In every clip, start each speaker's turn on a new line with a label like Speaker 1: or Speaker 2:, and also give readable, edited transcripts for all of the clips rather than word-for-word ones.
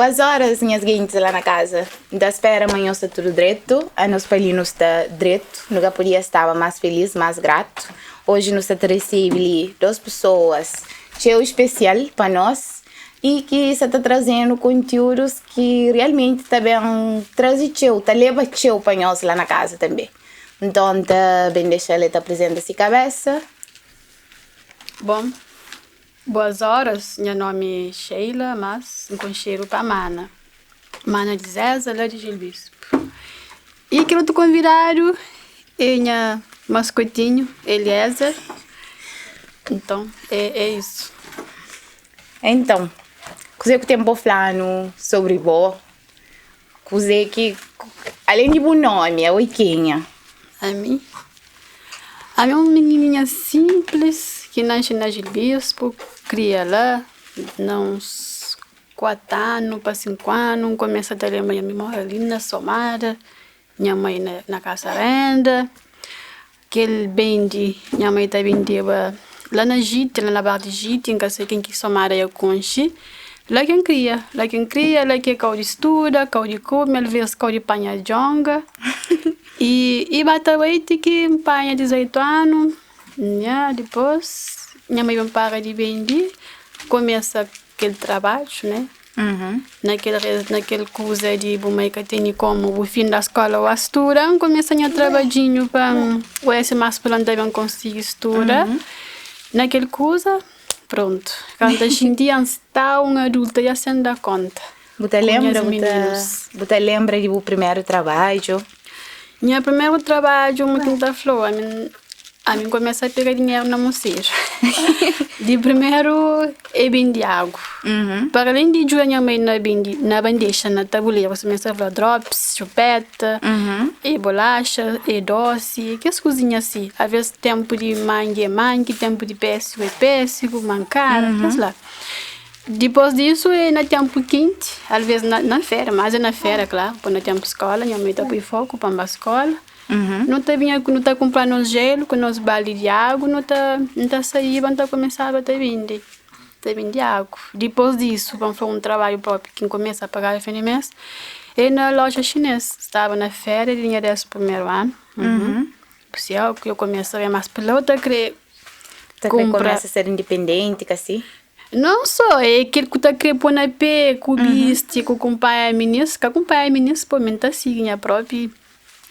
Speaker 1: Boas horas, nhas gentis lá na casa. N ta spera ma nhos sta tudu dretu. Anos pa li nu sta dretu. Nu ka podia staba más feliz, más gratu. Oji nu sta ta resebe li dos pesoas txeu spesial pa nos i ki sta ta traze-nu kontiúdus ki realmenti ta ben traze txeu, ta leba txeu pa nhos lá na kaza tanbe. Nton, N ta ben dexa-l el ta aprizenta se kabésa.
Speaker 2: Bon, boas horas, nha nomi é Sheila, mas N konxedu pa Mana, Mana di Zeza la di Gil Bispu. I kel otu konvidadu é nha maskotinhu Eliezer, nton é é isu.
Speaker 1: Enton, kuzê ku ten pa fla-nu sobri bo? Kuzê ki, alén di bu nómi, abo é kenha?
Speaker 2: Ami? Ami é un minininha sinplis ki nasce na Gil Bispo, kria la na uns 4 anu pa 5 anu, N kumesa ta lenbra nha mimória li na Somada, nha mai na kasa renda, kel bendi nha mai ta bendeba la na Jiti, la na bar di Jiti, N ka sai ken ki Somada ya konxe, la ki N kria, la ki N kria, la ki é kau di studa, kau di kume, alvês kau di panha djonga, i i ba ta bai ti ki N panha 18 anu, nha dipôs nha mai ben para di bende, kumesa kel trabadju né. Na kel na kel kuza di bu mai ka tene komu bu finda skola o studa N kumesa nha trabadjinhu pa N oese mas pa la N ta ben konsigi studa na kel kuza prontu kantu ta xinti N sta un adulta dja sen da konta
Speaker 1: Bu ta
Speaker 2: ku
Speaker 1: lenbra
Speaker 2: nhas
Speaker 1: bu ta
Speaker 2: mininus.
Speaker 1: bu ta lenbra di bu primeru trabadju?
Speaker 2: Nha primeru trabadju ma ki N ta fla-u ami ami N kumesa pega dinheru na mon sedu. Di primeru é bende agu. Para alén di djuda nha mai na bende na bandexa na tabuleru sima es ta fla drops, txupeta, e bolaxa, e dosi, kes kuzinha si. Aves tenpu di mangi é mangi, tenpu di pésigu é pésigu, mankara, kes la. Dipôs disu é na tenpu kenti, alvês na na féria, mas é na féria klaru, pa na tenpu skóla nha mai ta poi foku pa N ba skóla. Nu ta binha nu ta kunpra nos jelu ku nos baldi di agu nu ta N ta saíba N ta kumesaba ta bende, ta bende agu. Dipôs disu pa N fla un trabadju própi ki N kumesa pagadu fin di mês é na loja xinês, staba na féria di nha désimu primeru anu, Pusiau ki yo kumesa ben mas pa la bu ta kre
Speaker 1: Ta kre
Speaker 2: kunpra.
Speaker 1: kumesa ser indipendenti ka si?
Speaker 2: Não só, é kel ku ta kre pô na pé, ku bisti, ku kunpanha minis, ka kunpanha minis pô, mi N ta sigi nha própi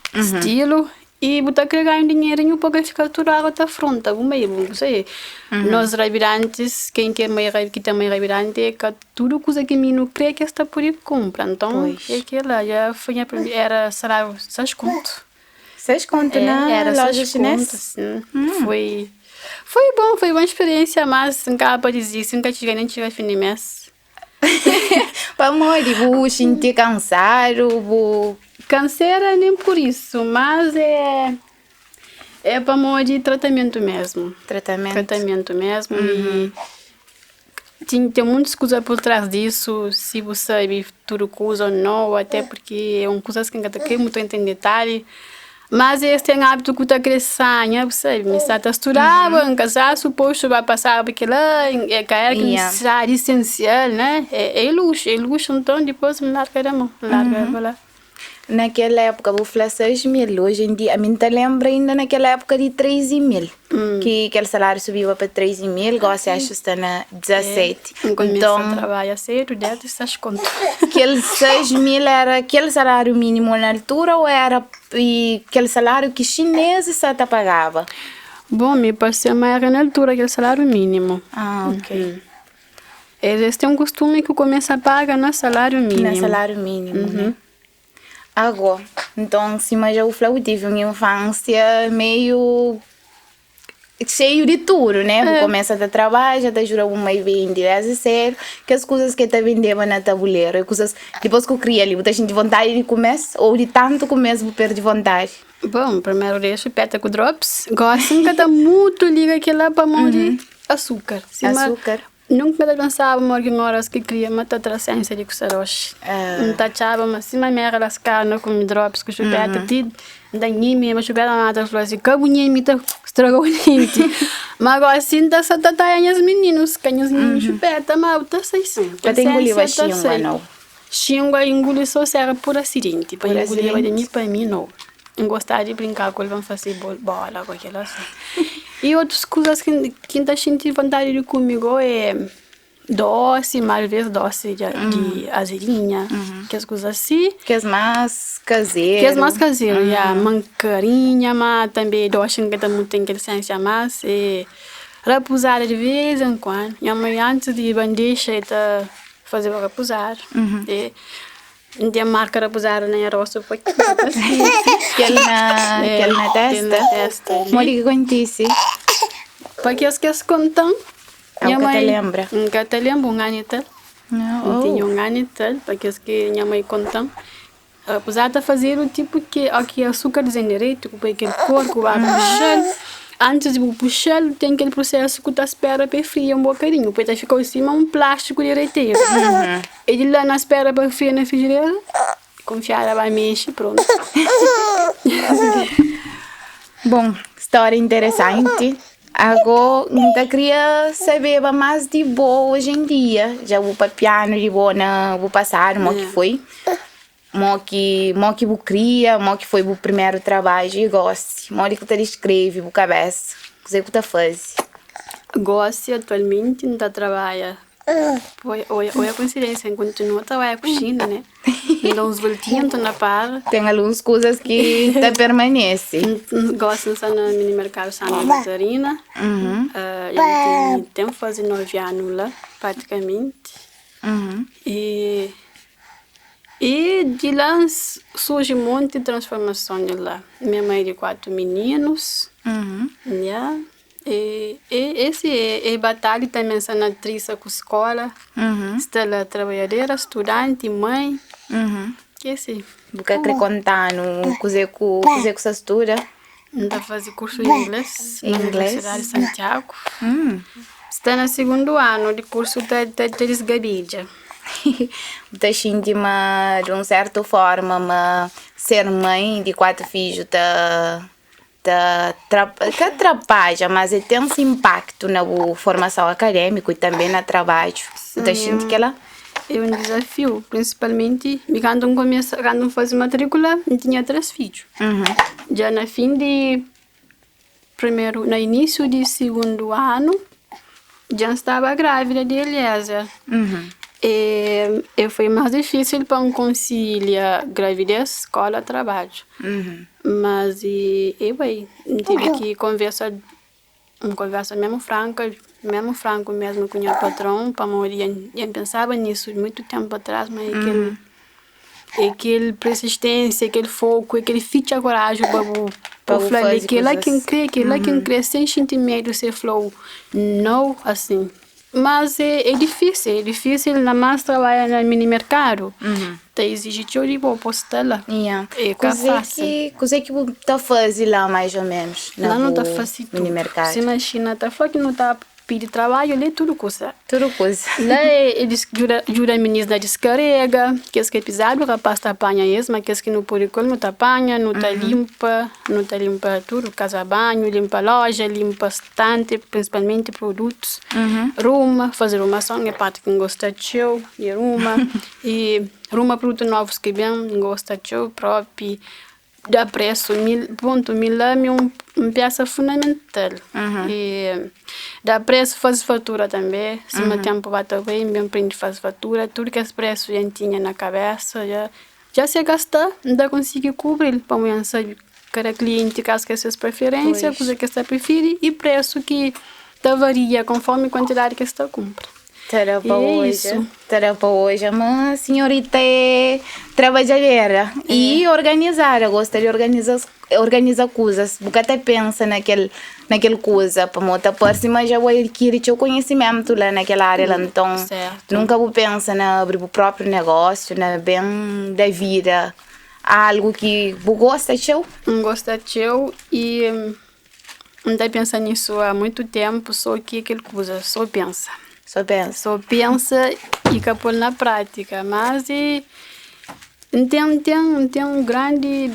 Speaker 2: stilu i bu ta kre ganha un dinherinhu pa ka fika tudu óra ta fronta bu mai, bu sai. Nos rabidantis, ken ki é mai ki ten mai rabidanti é ka tudu kuza ki mininu kre ki es ta pode kunpra, nton é kila, dja foi nha primeru, era saláriu 6 kontu.
Speaker 1: 6 kontu na
Speaker 2: Era
Speaker 1: loja
Speaker 2: 6
Speaker 1: xinês?
Speaker 2: kontu, sim. Foi, foi bom, foi uma experiência, mas N kaba pa disisti, N ka txiga nem txiga fim di mês.
Speaker 1: Pamodi bu xinti kansadu bu.
Speaker 2: Kansera nem por isso, mas é é pamodi tratamentu mesmu.
Speaker 1: Tratamentu.
Speaker 2: Tratamentu mesmu i Tin ten muitus kuza pur tras disu, si bu sabe tudu kuza o nau, até porque é un kuzas ki N ka ta kre mutu entra en detalhi, mas es ten abitu ku ta kre sanha, bu sabe, mi sa ta studaba, N ka sa supostu ba pasaba pa kila, e ka era ki nisisidadi isensial, né, é luxu, é luxu, nton dipôs N larga da mon, N larga pa la.
Speaker 1: Na kel époka bu fla 6 mil, oji en dia, ami N ta lenbra inda na kel époka di 13 mil, ki kel saláriu subiba pa 13 mil, gósi axu sta na 17.
Speaker 2: N kumesa
Speaker 1: Nton,
Speaker 2: trabadja sedu, désdi 6 kontu.
Speaker 1: kel 6 mil éra kel saláriu mínimu na altura ô éra kel saláriu ki xinesis sa ta pagaba?
Speaker 2: Bon, mi parse ma éra na altura kel saláriu mínimu.
Speaker 1: Ah, ok.
Speaker 2: Es ten kustume ki kumesa paga na saláriu mínimu.
Speaker 1: Na saláriu mínimu, né? Agó, nton, sima dja bu fla, bu tive un infánsia meiu xeiu di tudu, né? Bu kumesa ta trabadja, ta djuda bu mai bende desdi sedu. Kes kuzas ki el ta bendeba na tabuleru, é kuzas, dipôs ki bu kria li, bu ta xinti vontadi di kume-s ô di tantu kume-s bu perde vontadi?
Speaker 2: Bon, primeru dexa peta ku drops. Gosi N ka ta mutu liga kila pamodi asukar. Sima
Speaker 1: Asukar.
Speaker 2: nunka N ka ta pensaba ma algen oras ki kria ma ta tra sensia di kusa doxi. N ta atxaba ma sima mi era laskadu na kume drops ku xupeta ti N ta nhimi ma xupeta ma ta fla si ka bu nhimi ta straga-u denti. Ma gosi N ta sa ta tadja nhas mininus ka nhas nhimi xupeta ma bu ta sai sin.
Speaker 1: Ka ta inguliba
Speaker 2: Sensia ta
Speaker 1: xingua
Speaker 2: sai.
Speaker 1: nau.
Speaker 2: Xingua inguli so si era pur asidenti pa
Speaker 1: Pur
Speaker 2: inguliba di mi
Speaker 1: asidenti.
Speaker 2: pa mi no. N gostaba di brinka ku el pa N fase bola ku kel asin. I otus kuzas ki N ta xinti vontadi di kume go é dosi, ma alves dosi di azedinha, kes kuza asi.
Speaker 1: Kes más kazeru.
Speaker 2: Kes más kazeru, ya, mankarinha, ma tanbe dosi N ka ta mutu ten kel siensia mas. E rapuzada di vez en kuandu, nha mai antis di ba N dexa el ta fazeba rapuzada. E N ten marka rapuzada na nha rostu pa ka skese.
Speaker 1: Kel na kel na
Speaker 2: Kel na
Speaker 1: testa?
Speaker 2: testa li.
Speaker 1: Modi ki kontise?
Speaker 2: Pa kes ki es konta-m,
Speaker 1: Ah,
Speaker 2: nha
Speaker 1: bu ka ta
Speaker 2: mai,
Speaker 1: lenbra?
Speaker 2: N ka ta lenbra un anu i tal. N tinha un anu i tal, pa kes ki nha mai konta-m. Rapuzada ta fazedu tipu ki óki asukar dizendereti ku poi kel kor ku ba puxa-l. Antis di bu puxa-l, ten kel prusesu ku ta spera pa e fria un bokadinhu, pa e ta fika-u sima un plástiku diretedu. E di la na spera pa fria na frijidera, kunfiada ba mexe prontu.
Speaker 1: Bon, stória interesanti. Ago N ta kria sabeba más di bo oji en dia. Dja bu papianu di bo na bu pasadu, mo ki foi, mo ki mo ki bu kria, mo ki foi bu primeru trabadju i gosi, modi ki bu ta diskreve bu kabesa, kuzê ki bu ta faze?
Speaker 2: Gosi atualmenti N ta trabadja Oia koinsidênsia, N kontinua trabadja ku Xina, né? N da uns voltinha, N torna para.
Speaker 1: Ten alguns kuzas ki ta permanese.
Speaker 2: N gosta N sta na mini merkadu Santa Catarina. Dja N ten faze 9 anu la, pratikamenti. E di la surji monti transformason di la. Mi é mai di 4 mininus, nha. E esi é batalha tanbe sta na trisa ku skola, sta la trabadjadera, studanti, mãe, esi.
Speaker 1: Bu ka kre kontanu kuze ku kuze ku sta studa?
Speaker 2: N ta faze kursu di ingles na Universidadi di Santiagu, sta na sigundu anu di kursu ta disgabidja.
Speaker 1: Bu ta xinti ma di un sertu forma ma ser mãe di 4 fidju ta ta ka trapadja, mas el ten si inpaktu na bu formason akadémiku i tanbe na trabadju. Bu ta xinti kela?
Speaker 2: É un dizafiu, prinsipalmenti mi kantu N kumesa, kantu N faze matrikula N tinha 3 fidju. Dja na fin di primeru, na inísiu di sigundu anu dja N staba grávida di Eliezer. E e foi más difísil pa N konsilia gravidez, skóla, trabadju. Mas e e bai, N tive ki konversa, un konversa mesmu franka, mesmu franku mesmu ku nha patron, pamodi dja N pensaba nisu muitu tenpu atras, ma é kel, é kel persistensia, kel foku, é kel fitxa koraji pa bu
Speaker 1: Pa bu
Speaker 2: fla
Speaker 1: faze
Speaker 2: kela ki N
Speaker 1: kuzas.
Speaker 2: kre, kela ki N kre, sen xinti medu si e fla-u nau, asin. Mas é difísil, é difísil na más trabadja na mini merkadu, ta iziji txeu di bo pa sta la, é ka
Speaker 1: Kuzê
Speaker 2: fásil.
Speaker 1: ki kuzê ki bu ta faze la mais ou menos na
Speaker 2: La nu ta
Speaker 1: bu
Speaker 2: fase
Speaker 1: mini
Speaker 2: tudu,
Speaker 1: merkadu?
Speaker 2: sima Xina ta fla ki nu ta pidi trabadju li tudu kusa.
Speaker 1: Tudu kuza.
Speaker 2: La é djuda minis na diskarega, kes ki é pizadu rapaz ta panha es, ma kes ki nu pode ku el nu ta panha, nu ta linpa, nu ta linpa tudu, kaza banhu, linpa loja, linpa stanti, prinsipalmenti produtus, ruma, faze rumason é parti ki N gosta txeu di ruma i ruma produtu novus ki ben N gosta txeu propi, da presu mi pontu mi la mi un piesa fundamental i da presu faze fatura tanbe sima tenpu ba ta bai N ben prende faze fatura tudu kes presu dja N tinha na kabesa dja dja se gasta N ta konsigi kubri-l pamodi N sabe Kada klienti kazu ke ses preferensia, kuza ke sta prifiri y presu ki ta varia konformi kuantidadi ke sta kunpra.
Speaker 1: Ta da pa
Speaker 2: E é
Speaker 1: odja,
Speaker 2: isu.
Speaker 1: ta da pa odja ma sinhorita é trabadjadera y organizada, gosta di organiza organiza kuzas, bu ka ta pensa na kel na kel kuza pamodi ta parse ma dja bu adkiri txeu konhisimentu la na kel ária la, nton
Speaker 2: Sertu.
Speaker 1: nunka bu pensa na abri bu própriu negósiu, na ben da vida. Algu ki bu gosta txeu?
Speaker 2: N gosta txeu i N ta pensa nisu há muitu tenpu so ki kel kuza so pensa.
Speaker 1: So pensa.
Speaker 2: So pensa i ka pô-l na prátika mas i N ten N ten N ten un grandi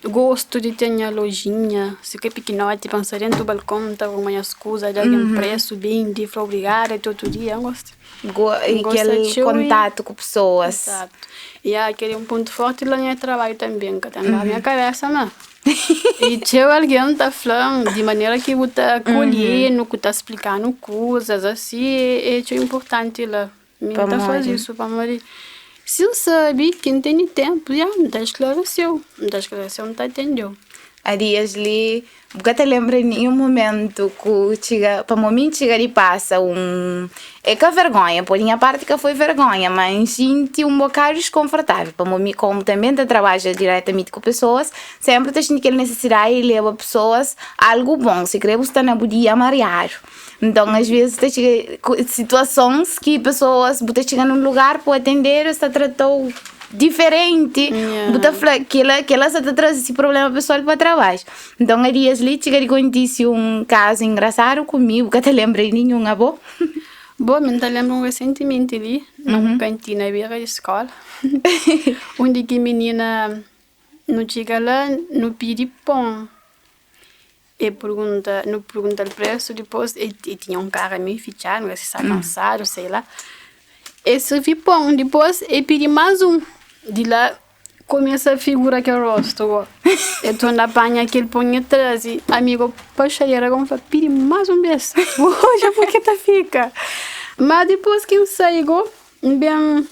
Speaker 2: Gostu di ten nha lojinha, si ka pikinoti pa N sta dentu balkon N ta aruma nhas kuza, da algen presu, bindi, fla obrigada ti otu dia, N gosta.
Speaker 1: E
Speaker 2: N gosta
Speaker 1: kel
Speaker 2: txeu i.
Speaker 1: kontatu ku pesoas.
Speaker 2: Izatu. I a kel é un pontu forti la nha trabadju tanbe, N ka ta ngaba nha kabesa ma i txeu algen ta fla-m di manera ki bu ta akolhenu, ku ta splika-nu kuzas asi é txeu inpurtanti la. Mi N ta faze
Speaker 1: Pamodi?
Speaker 2: isu pamodi si N sabe ki N tene ténpu, ya, N ta sklareseu, N ta sklareseu, N ta atendeu.
Speaker 1: Há dias li, bu ka ta lenbra ninhun momentu ku txiga, pamodi mi N txiga di pasa un, é ka vergonha, pô di nha parti ka foi vergonha, ma N xinti un bokadu diskonfortável, pamodi mi komu tanbe N ta trabadja diretamenti ku pesoas, senpri ta xinti kel nesesidadi di leba pesoas algu bon, si kre bu sta na bu dia mariadu. Nton, às vezes ta txiga situasons ki pesoas, bu ta txiga nun lugar pa atendedu, es ta tratau diferenti, bu ta fla kila kila sa ta traze si problema pesoal pa trabadju. Nton, a dias li txiga di kontise un kazu engrasadu ku mi, bu ka ta lenbra di ninhun abo?
Speaker 2: Bo, mi N ta lenbra un resentimenti li, na un kantina bera di skola, undi ki minina nu txiga la nu pidi pon. E pergunta, nu pergunta-l presu dipôs e e tinha un kara meiu fitxadu, nu si sta kansadu, sei la. E sirvi pon, dipôs e pidi más un, di la kumesa figura kel rostu go. E torna panha kel pon e traze, amigu paxadera go fla, pidi más un bes, bu odja purki ta fika. Má dipôs ki N sai go, N ben.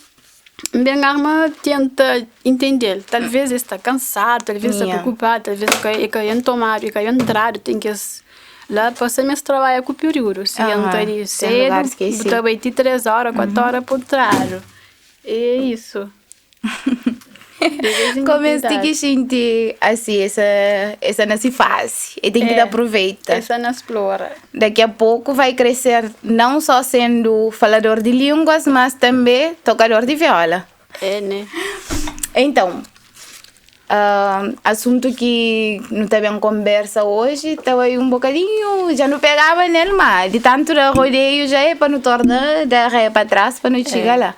Speaker 2: N ben arma tenta intende-l, talvês el sta kansadu, talvês el sta preokupadu, talvês el ka ben tomadu, el ka ben tradu, ten kes la pa sa mes trabadja ku piriúdu, si el ta di sedu bu ta bai ti 3 óra, 4 óra pa bu tradu, é isu.
Speaker 1: Como es ten ki xinti asi esa esa na si fase e ten ki ta aproveita.
Speaker 2: Esa na splora.
Speaker 1: Daqui a pouco vai crescer não só sendo falador de línguas, mas também tocador de viola.
Speaker 2: É, né?
Speaker 1: Então, assunto que nu ta ben conversa hoje ta bai um bocadinho, já nu pegaba nel, ma di tanto da rodeio já é pa nu torna da ré pa trás pa nu txiga lá,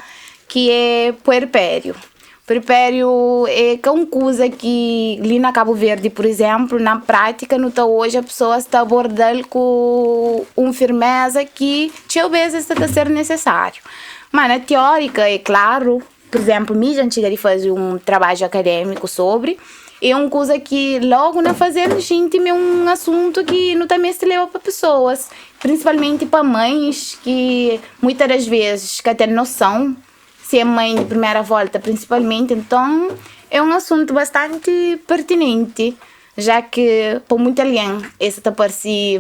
Speaker 1: que é puerpério. Puerpério é ka un kuza ki li na Kabu Verdi, pur izénplu, na prátika nu ta odja pesoas ta aborda-l ku un firméza ki txeu bês es ta ta ser nesesáriu. Má na teórika é klaru, pur izénplu mi dja N txiga di faze un trabadju akadémiku sobri, é un kuza ki lógu na faze-l N xinti ma é un asuntu ki nu ta meste leba pa pesoas, prinsipalmenti pa mães ki muitas das vezes ka ten noson. Si é mãe di primeira volta prinsipalmenti, nton é un asuntu bastanti pertinenti, já ki pa munti algen es ta parse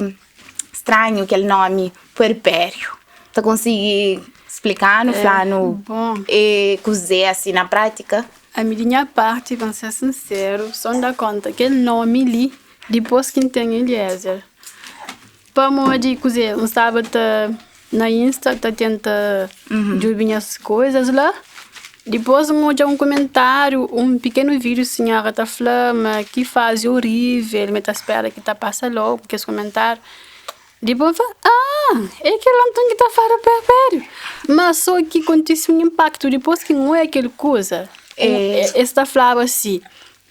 Speaker 1: stranhu kel nomi puerpériu. Ta konsigi splika-nu, fla-nu é kuzê asi na prátika?
Speaker 2: Ami di nha parti, pa N ser sinseru, so N da konta kel nomi li dipôs ki N ten Eliezer. Pamodi kuzê, N staba ta na Insta ta tenta djobe nhas koizas la, dipôs N odja un kumentáriu, un pikenu vídiu sinhora ta fla ma ki fazi orível, ma el ta spera ki ta pasa lógu kes kumentáriu. Dipôs N fla, ah, é kel-la nton ki ta fala puerpériu. Má sô ki kontise un inpaktu dipôs ki N oia kel kuza, es ta flaba si.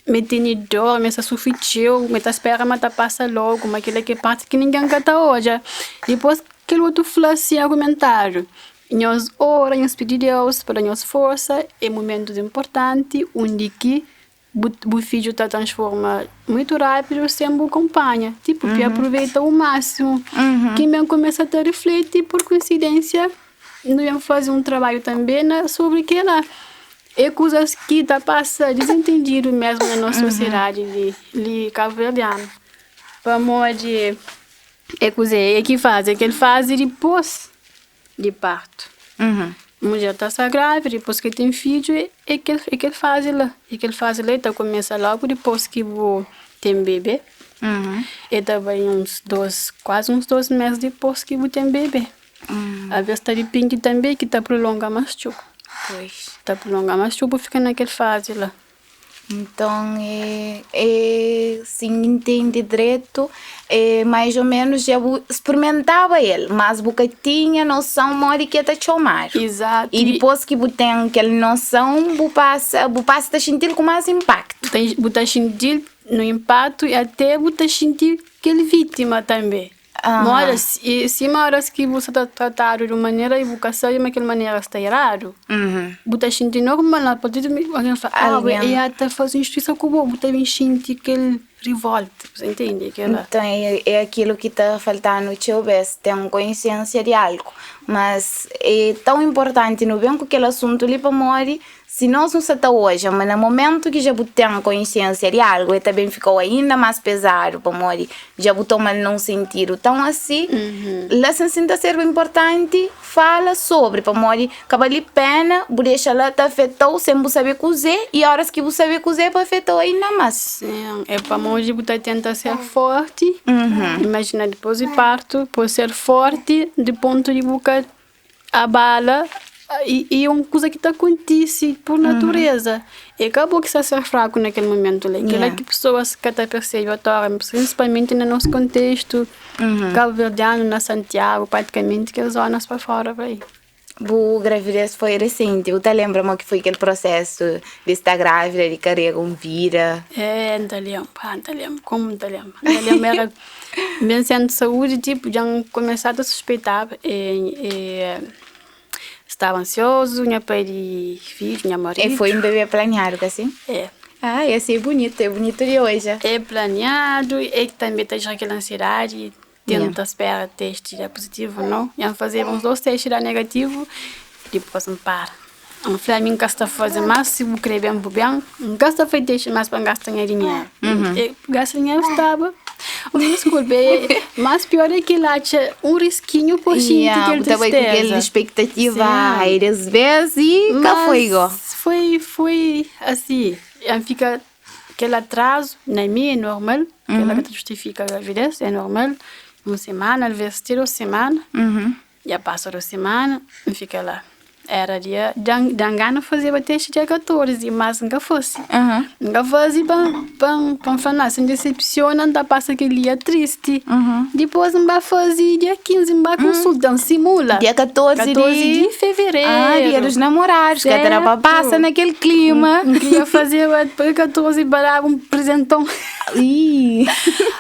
Speaker 2: Mi tene dor, mi sta sufri txeu, mi ta spera ma ta pasa logu, ma kel-la ki é parti ki ningen ka ta odja. Dipôs kel otu fla si argumentadu, Nhos ora, nhos pidi Deus pa da nhos forsa, é mumentus inportanti undi ki bu fidju ta transforma mutu rápidu sen bu kunpanha. Tipu, pi apruveita u másimu. Ki ben kumesa ta rifleti, pur koinsidénsia, nu ben faze un trabadju tanbê na sobri kel-la. É kuzas ki ta pasa dizentendidu mesmu na nos sosiedadi li, li kabuverdianu. Pamodi é kuzê é ki faze? É kel fazi dipôs di partu. Mudjer ta sta grávida, dipôs ki ten fidju é kel é kel fazi la. É kel fazi la e ta kumesa logu dipôs ki bu ten bebê. E ta bai uns dos, kuazi uns dos mês dipôs ki bu ten bebê. Alvês ta dipindi tanbê ki ta prulonga más txeu.
Speaker 1: Pois.
Speaker 2: Ta prulonga más txeu bu fika na kel fazi la.
Speaker 1: Nton é é si N intende dretu é mais ou menos dja bu sprimentaba el, mas bu ka tinha noson modi ki el ta txomadu.
Speaker 2: Izatu.
Speaker 1: I dipôs ki bu ten kel noson bu pasa bu pasa ta xinti-l ku más inpaktu.
Speaker 2: Bu ta xinti-l. No inpatu i ate bu ta xinti kel vítima tanbe. Ma ora sima oras ki bu sta ta tratadu di un manera i bu ka sabe ma kel manera sta eradu, bu ta xinti normal. A partir di algen fla, ah, e a ta faze injustisa ku bo, bu ta ben xinti kel rivolta, bu ta intende kela?
Speaker 1: Nton é akilu ki ta falta-nu txeu bes, ten konsiensia di algu. Mas é tãu inportanti nu ben ku kel asuntu li pamodi Si nos nu sa ta odja ma na momentu ki dja bu ten konsiensia di algu, el ta ben fika-u ainda más pezadu pamodi dja bu toma-l na un sentidu tãu asi. La sin sin ta ser inportanti fala sobri pamodi ka bali pena bu dexa la ta afeta-u sen bu sabe kuzê i óras ki bu sabe kuzê pa afeta-u ainda más.
Speaker 2: Sin, é pamodi bu ta tenta ser forti, imajina dipôs di partu, bu ser forti di pontu di bu ka Abala e un kuza ki ta kontise pur natureza. É ka bo ki sta ser fraku na kel momentu la. Kila ki pesoas ka ta persebe otora, prinsipalmenti na nos kontestu kabuverdianu, na Santiagu, pratikamenti kes zonas pa fora pa ai.
Speaker 1: Bu gravidez foi resenti, bu ta lenbra mo ki foi kel prosesu di sta gravida, di karega un vida?
Speaker 2: É, N ta lenbra, N ta lenbra, komu N ta lenbra? N ta lenbra era Ben sentru di saúdi tipo dja N kumesa ta suspeitaba e staba ansiozu nha pai di fidju nha maridu.
Speaker 1: E foi un bebê planiadu ka si?
Speaker 2: É.
Speaker 1: Ah e si é bunitu, é bunitu di odja.
Speaker 2: É planiadu e tanbe ta jera kel ansiedadi tenta spera testi da puzitivu o nau. Dja N fazeba uns dos testi da negativu dipôs N para. N fla ami N ka sta faze mas si bu kre ben bu ben N ka sta faze testi mas pa N gasta nha dinheru gasta dinheru staba diskulpa mas pior é ki el atxa un riskinhu pa xinti kel
Speaker 1: Bu ta bai ku kel
Speaker 2: tristeza
Speaker 1: expectativa ai des bes i ka foi go.
Speaker 2: Mas foi foi asi N fika kel atrazu na mi é normal kel-la ka ta justifika gravidez é normal un semana alvês ti dos semana. Dja pasa dos simana, N fika la. Era dia, dja N gana fazeba testi dia 14, mas N ka fase. N ka faze pa pa pa N fla na, si N disepsiona N ta pasa kel dia tristi. Dipôs N ba faze dia 15, N ba konsulta, N simula.
Speaker 1: Dia 14 di.
Speaker 2: 14 di fevereru.
Speaker 1: Ah, dia dos namorados, ka ta da pa pasa na kel klima.
Speaker 2: N kria fazeba pa 14 pa daba un prizenton.
Speaker 1: Ih.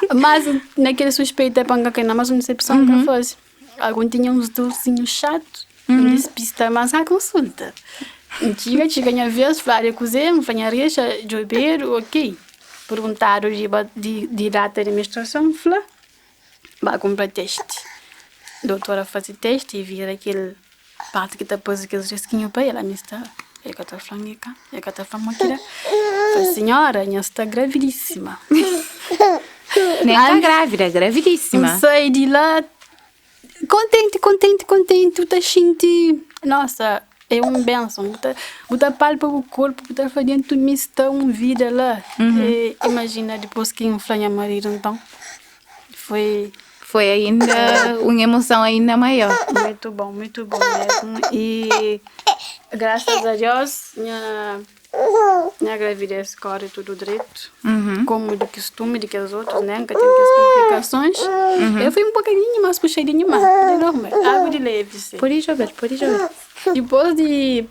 Speaker 2: Mas na kel suspeita pa N ka kai na más un disepson, N ka faze. Algun tinha uns dorzinhu xatu, N dispista mas na konsulta. N txiga, txiga nha vez, fladu é kuzê, N fla nha rixa djobedu, ok. Perguntadu di di data di menstruason, N fla, ba kunpra testi. Dotora faze testi i vira kel parti ki ta poi kes riskinhu pa el, ami sta, el ka ta fla-m e ka, el ka ta fla-m mo ki da. N fla, sinhora, nha sta gravidísima.
Speaker 1: Nen ka grávida, gravidísima.
Speaker 2: N sai di la kontenti, kontenti, kontenti, bu ta xinti, nossa, é un benson, bu ta, bu ta palpa bu korpu, bu ta fla dentu mi sta un vida la. E imajina dipôs ki N fla nha maridu nton, foi.
Speaker 1: Foi ainda un emoson ainda maior.
Speaker 2: Muitu bon, muitu bon mesmu i grasas a Deus nha. Nha gravidez kóre tudu dretu, komu di kustume di kes otus, né? N ka ten kes konplikasons. El foi un bokadinhu más puxadinhu, má é normal, agu di levi si.
Speaker 1: Pode djobe-l, pode djobe-l.
Speaker 2: Dipôs di,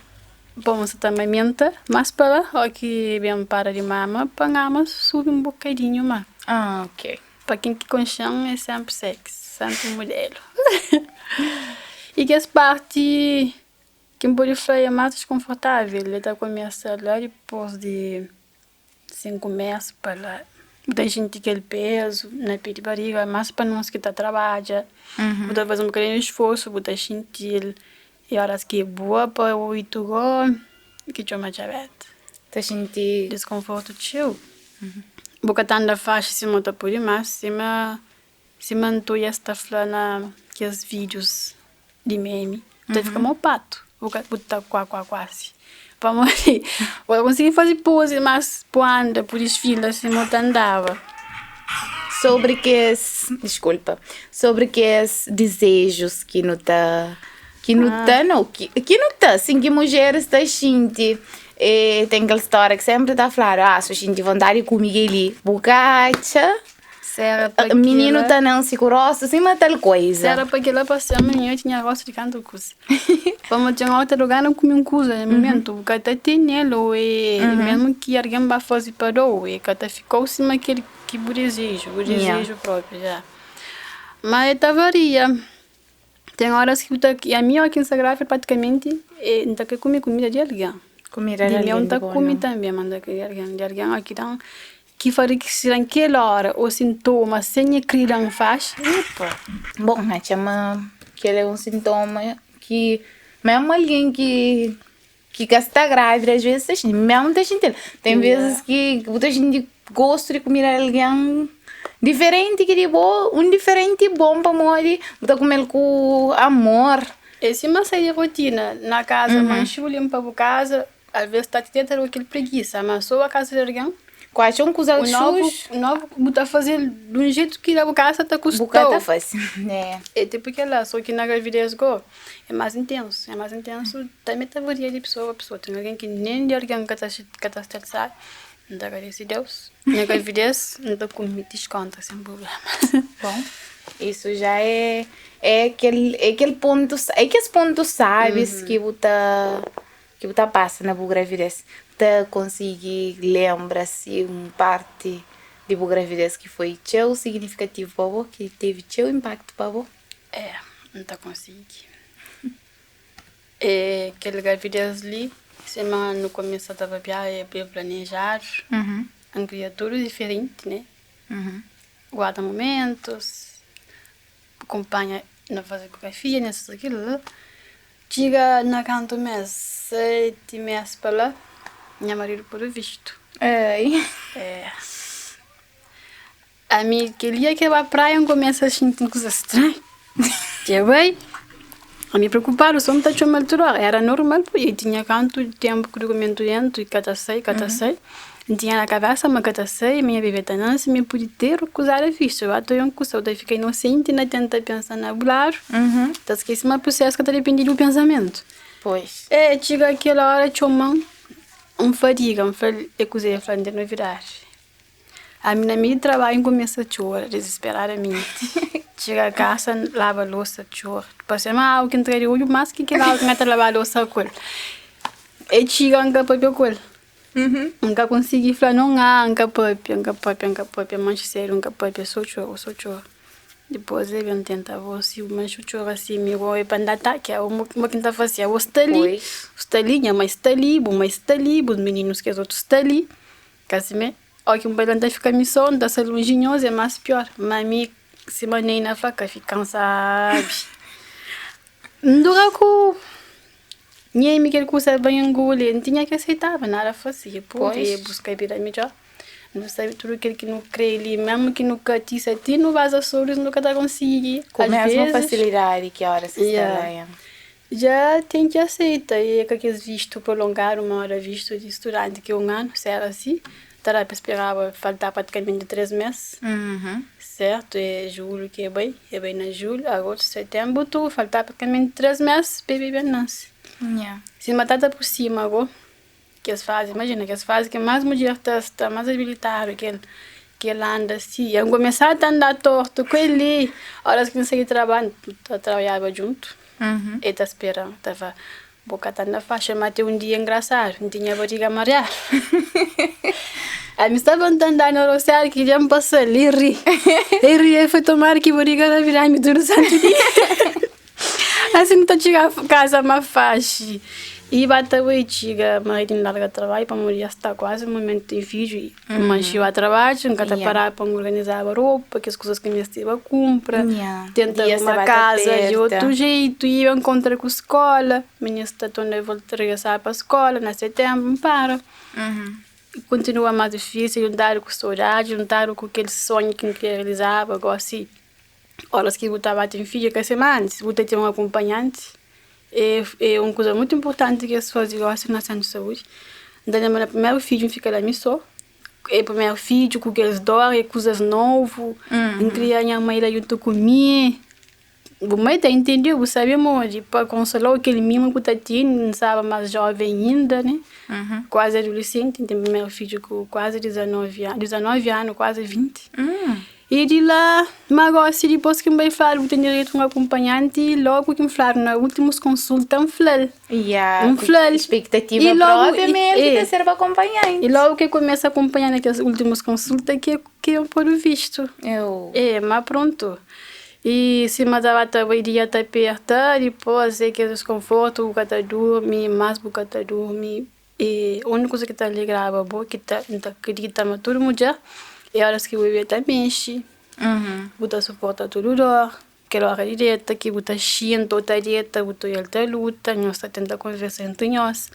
Speaker 2: bon, sa ta mamenta más pa la, óki ben para di mama, pa ngama subi un bokadinhu má.
Speaker 1: Ah, ok.
Speaker 2: Pa ken ki konxe-m é sénpri sexy, sénpri mudelu. I kes parti. Ki N pode fla é más diskonfortável, el ta kumesa la dipôs di 5 mês pa la. Bu ta xinti kel pezu na pé di bariga, más pa nos ki ta trabadja, bu ta faze un bokadinhu di sforsu bu ta xinti-l. I óras ki bua pa 8 gó ki txoma diabeti.
Speaker 1: Ta xinti
Speaker 2: diskonfortu txeu. Bu ka ta anda faxi sima bu ta pode, má sima Sima Ntuia sta fla na kes vídius di memi, bu ta fika mo patu, bu ka bu ta kua kua kuasi. Pamodi bu ka konsigi faze pozi mas bu anda, bu disfila sima bu ta andaba.
Speaker 1: Sobri kes, diskulpa, sobri kes dizejus ki nu ta, ki nu ta nau, ki nu ta, sin ki mudjeris ta xinti, e ten kel stória ki senpri ta fladu, ah, si bu xinti vontadi di kume kel-li, bu ka atxa.
Speaker 2: Sera pa
Speaker 1: Mininu
Speaker 2: kila
Speaker 1: ta nansi ku rostu sima tal koiza.
Speaker 2: Sera pa kila pa ser mininu tinha rostu di kantu kuza. Pamo ten otu lugar na kume un kuza na mumentu bu ka ta tene-l o e mesmu ki algen ba faze pa da-u e ka ta fika-u sima kel ki bu dizeju, bu dizeju propi ja. Ma e ta varia, ten oras ki bu ta, ami oki N sta grávida pratikamenti e N ta kre kume kumida di algen.
Speaker 1: Kumida
Speaker 2: Di
Speaker 1: di
Speaker 2: meu
Speaker 1: algen
Speaker 2: N
Speaker 1: di
Speaker 2: ta
Speaker 1: bo
Speaker 2: kume
Speaker 1: nau.
Speaker 2: tanbe ma N ta kre di algen, di algen oki dan ki fari ki si na kel ora o sintoma sen nha kre dan faxi, epa!
Speaker 1: Bon, na txema kel é un sintoma ki mesmu algen ki ka sta grávida às vezes ta xinti, mesmu ta xinti-l. Ten vezes ki bu ta xinti gostu di kumida di algen diferenti ki di bo, un diferenti bon pamodi bu ta kume-l ku amor.
Speaker 2: É sima sai di rotina na kaza, manxi bu linpa bu kaza, Alvês ta ti ta da kel pregisa, ma so a kaza di algen.
Speaker 1: Ku atxa un kuza
Speaker 2: Un novu,
Speaker 1: xuxu.
Speaker 2: un novu bu ta faze-l di un jetu ki na bu kasa ta
Speaker 1: Bu ka ta
Speaker 2: kusta-u.
Speaker 1: faze, é.
Speaker 2: É tipu kel-la, so ki na gravidez go é más intensu, é más intensu, tanbe ta varia di pesoa pa pesoa. Ten algen ki nen di algen ka ta ka ta sta sabe. N ta agradese Deus, na gravidez N ta kume diskonta sen prubléma.
Speaker 1: Bon, isu já é é kel é kel pontu é kes pontu sábis ki bu ta ki bu ta pasa na bu gravidez. Bu ta konsigi lenbra si un parti di bu gravidez ki foi txeu signifikativu pa bo, ki tevi txeu inpaktu pa bo?
Speaker 2: É, N ta konsigi. É kel gravidez li, sima nu kumesa ta papia, é planejadu, N kria tudu diferenti, né? Guarda mumentus, kunpanha na faze ecografia, nessa aquilo. Txiga na kantu mês, 7 mês pa la, nha maridu podu vistu.
Speaker 1: Ai.
Speaker 2: É. Ami, kel dia ki el ba praia, N kumesa xinti un kuza stranhu. Dja bai, ami preokupadu, so N ta txoma-l tudu óra. Éra normal, pui el tinha kantu ténpu ku dukumentu déntu i ka ta sai, ka ta sai. N tinha na kabésa ma ka ta sai, ma nha bebé ta nanse, ma el pode ter kuzada vistu. Ba ta un kusa, bu ta fika inosenti na tenta pensa na bu ladu, ta skese ma prusésu ka ta dipende di bu pensamentu.
Speaker 1: Pois.
Speaker 2: É, txiga kel óra, txoma-m, N fadiga, N fla-l é kuzê, el fla-m ten novidadi. Ami na meiu di trabadju N kumesa txora dizisperadamenti. Txiga kasa N laba losa txora. Parse ma agu ki N tra di odju más ki kel agu ki N ta laba losa ku el. E txiga N ka papia ku el. N ka konsigi fla non a N ka papia, N ka papia, N ka papia manxe sedu N ka papia so txora, so txora. Dipôs el ben tenta vos si manxe txora si mi go é pa N da ataki abo mo ki N ta fase abo sta li, sta li, nha mai sta li, bu mai sta li, bus mininus kes otu sta li. Ka simé, óki un bai la N ta fika mi sô, N ta sta lonji nhos é más piór. Má mi, sima Neina fla, ka fika kansadu. N dura ku nhemi kel kusa ba inguli, N tinha ki aseitaba, nada fase, pode buska bida midjór. Nu sabe tudu kel ki nu krê li, mésmu ki nu ka tisa ti nu baza sorris nu ka ta konsigi.
Speaker 1: Ku mésmu fasilidadi ki óras ki sta la, ya.
Speaker 2: Dja ten ki aseita e ka kes vistu prolongadu moda vistu di studanti ki un anu, si era si, ta da pa speraba faltaba pratikamenti 3 mes, sertu? E julhu ki e bai, e bai na julhu, agostu, setenbru, outubru, faltaba pratikamenti 3 mes pa e bebe nase. Sima ta ta prusima go, kes fazi, imajina kes fazi ki mas mudjer ta sta mas abilitadu kel ki el anda si, el kumesa ta anda tortu ku el li, oras ki N sai di trabadju, nu ta trabadjaba djuntu. El ta spera-m, ta fla, Bu ka ta anda faxi, má ten un dia engrasadu, N tinha bariga mariadu. Ami staba N ta anda na rosiadu ki dja N pasa-l, el ri, el ri, el fla, Tomara ki bariga ta bira-mi tudu santu dia. Asi nu ta txiga kaza má faxi. I ba ta bai txiga maridu N larga trabadju pamodi dja sta kuazi momentu di ten fidju i N manxe ba trabadju, N ka ta paraba pa N organizaba ropa, kes kuzas ki N mesteba kunpra, tenta arruma kaza di otu jetu i N nkontra ku skola, mininu sta torna volta regresaba pa skola na setenbru, N para. Kontinua más difísil, juntadu ku sodadi, juntadu ku kel sonhu ki N kria realizaba, gosi óras ki bu ta ba ten fidju ka sima antis, bu ta ten un akonpanhanti. É é un kuza mutu inpurtanti ki es faze gosi na sentru di saúdi. N ta lenbra na primeru fidju N fika la mi so. É primeru fidju ku kes dor e kuzas novu. N kria nha mai la djuntu ku mi. Bu mai ta intende-u, bu sabe modi pa konsola-u kel mimu ku ta tene. N staba más jóven inda, ne? Kuazi adulesenti. N ten primeru fidju ku kuazi 19 anu, 19 anu kuazi 20. I di la, ma gosi dipôs ki N bai fladu bu ten direitu un akunpanhanti, logu ki N fladu na últimus konsulta N fla-l.
Speaker 1: Yeah,
Speaker 2: N fla-l.
Speaker 1: Expectativa
Speaker 2: I logu
Speaker 1: própria ma el ki ta ser bu akunpanhanti.
Speaker 2: I logu ki el kumesa akunpanha na kes últimus konsulta ki ki el podu vistu.
Speaker 1: Eu.
Speaker 2: É, ma prontu. I sima ta ba ta bai dia ta perta, dipôs é kes diskonfortu, bu ka ta durmi, más bu ka ta durmi. I úniku kuza ki ta alegraba bo, ki ta N ta kridita ma tudu mudjer, é óras ki bu bebé ta mexe, bu ta suporta tudu dor, kel óra di deta ki bu ta xinta ô ta deta, bu ta odja-l ta luta, nhos ta tenta konversa entri nhos.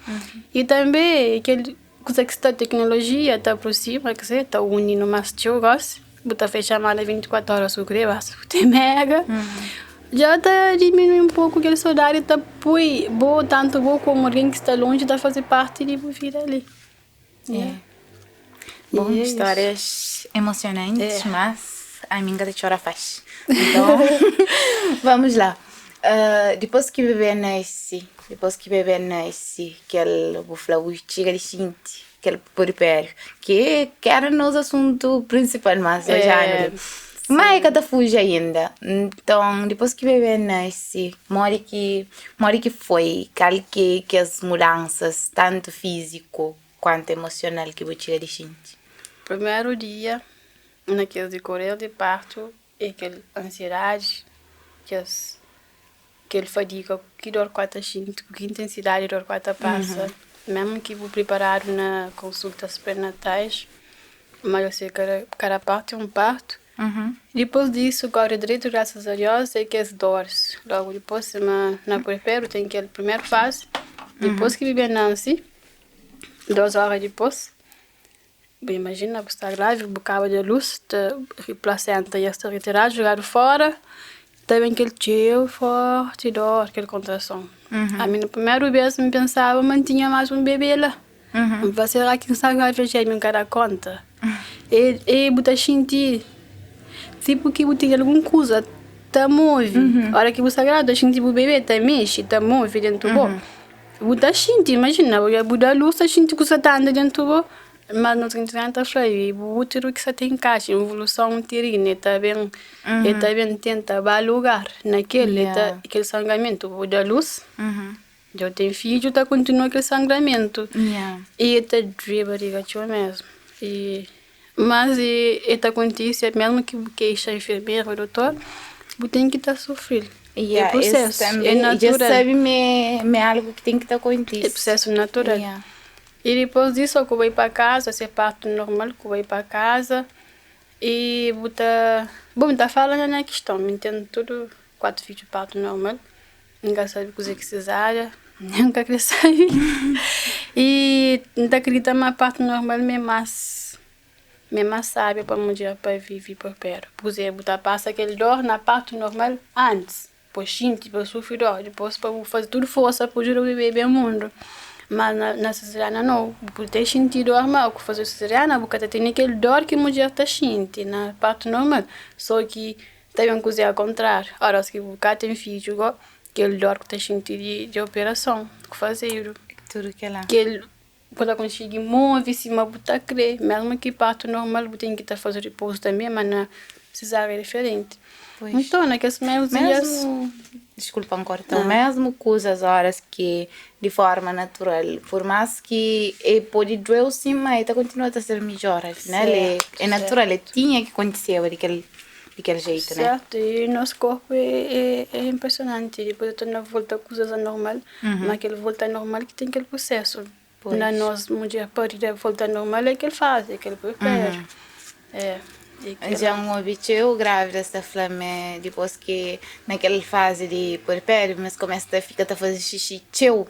Speaker 2: I tanbe kel kuza ki sta teknolojia ta aprosima, kizê, ta uni-nu más txeu gósi. Bu ta fecha mala 24 horas su kre basta bu ten mega dja ta diminui un poku kel sodadi ta pui bo tantu bo komu algen ki sta lonji ta faze parti di bu vida li.
Speaker 1: É. Bom, histórias emocionantes, mas ami N ka ta txora faxi. Então, vamos lá. Dipôs ki bebê nase, dipôs ki bebê nase, kel bu fla bu txiga di xinti kel puerpério, ki ki era nos asuntu prinsipal mas oji anu li. Ma e ka ta fuji ainda. Nton, dipôs ki bebê nase, modi ki modi ki foi? Kal ki kes mudansas, tantu fíziku kuantu emosional ki bu txiga di xinti?
Speaker 2: Primeru dia, na kes dikorer di partu, é kel ansiedadi, kes kel fadiga ki dor ku ta xinti, ku ki intensidadi dor ku ta pasa, mesmu ki bu priparadu na konsultas prenatais, ma eu sei kada kada partu é un partu. Dipôs disu kóre dretu grasas a Diós é kes dores, logu dipôs sima na puerperu ten kel primeru fazi, dipôs ki bebê nansi, dos óra dipôs. Bu imajina bu sta grávida, bu kaba da lus, ta plasenta dja sta retiradu, jogadu fora, ta ben kel txeu forti dor, kel kontrason. Ami na primeru bes N pensaba ma N tinha más un bebé la. N fla sera ki N sta grávida dja mi N ka da konta? E bu ta xinti tipu ki bu tene algun kuza ta move, ora ki bu sta grávida bu ta xinti bu bebé ta mexe, ta move dentu bo. Bu ta xinti, imajina, bu da lus ta xinti kusa ta anda dentu bo, ma nos gentis ta fla i bu úteru ki sa ta inkaxa, involuson uterina, e ta ben, e ta ben tenta ba lugar na kel, e ta, kel sangramentu, bu da lus, dja bu ten fidju ta kontinua kel sangramentu, i e ta due bariga txeu mesmu, i mas e ta kontise mesmu ki bu kexa infermeru o dotor, bu ten ki ta sufri-l. É prusesu, é natural.
Speaker 1: Dja sabe ma é algu ki ten ki ta kontise.
Speaker 2: É prusesu natural. I dipôs disu, ku bai pa kaza, se partu normal, ku bai pa kaza i bu ta. Bon, N ta fala na nha kiston, mi N ten tudu 4 fidju partu normal, N ka sabe kuzê ki sezária, nen N ka kre sabe. I N ta kridita ma partu normal ma é más. Mi é más sábi pa mudjer pa vive purperu. Pur bu ta pasa kel dor na partu normal antis, pa xinti, pa sufri dor, dipôs pa bu faze tudu forsa pa djuda bebé ben mundu. Má na sezeriana nau, bu pode te xinti dor má ku faze sezeriana bu ka ta tene kel dor ki mudjer ta xinti na partu normal. Sô ki ta ben kuzê okontráriu, óras ki bu ka ten fidju gó, kel dor ku ta xinti di operason ku fazedu.
Speaker 1: Tudu kel-la.
Speaker 2: Kel Bu ta konsigi move sima bu ta kre, mesmu ki partu normal bu ten ki ta faze ripozu tanbe, ma na sezária é diferenti. Nton, na kes primérus dias.
Speaker 1: Mesmu, diskulpa N korta-u, mesmu kuzas óras ki di forma natural, pur más ki e pode dueu sin, ma e ta kontinua ta ser midjór, afinal é natural, e tinha ki kontiseba di kel. Di kel jeitu, né?
Speaker 2: Sertu, i nos korpu é inpresionanti, dipôs el torna volta kuzas anormal, ma kel volta anormal ki ten kel prusesu. Na nos mudjer parida volta anormal é kel fazi, é kel puerpério. É, é kel.
Speaker 1: Dja N obi txeu grávidas ta fla ma dipôs ki na kel fazi di puerpério ma es kumesa ta fika ta faze xixi txeu.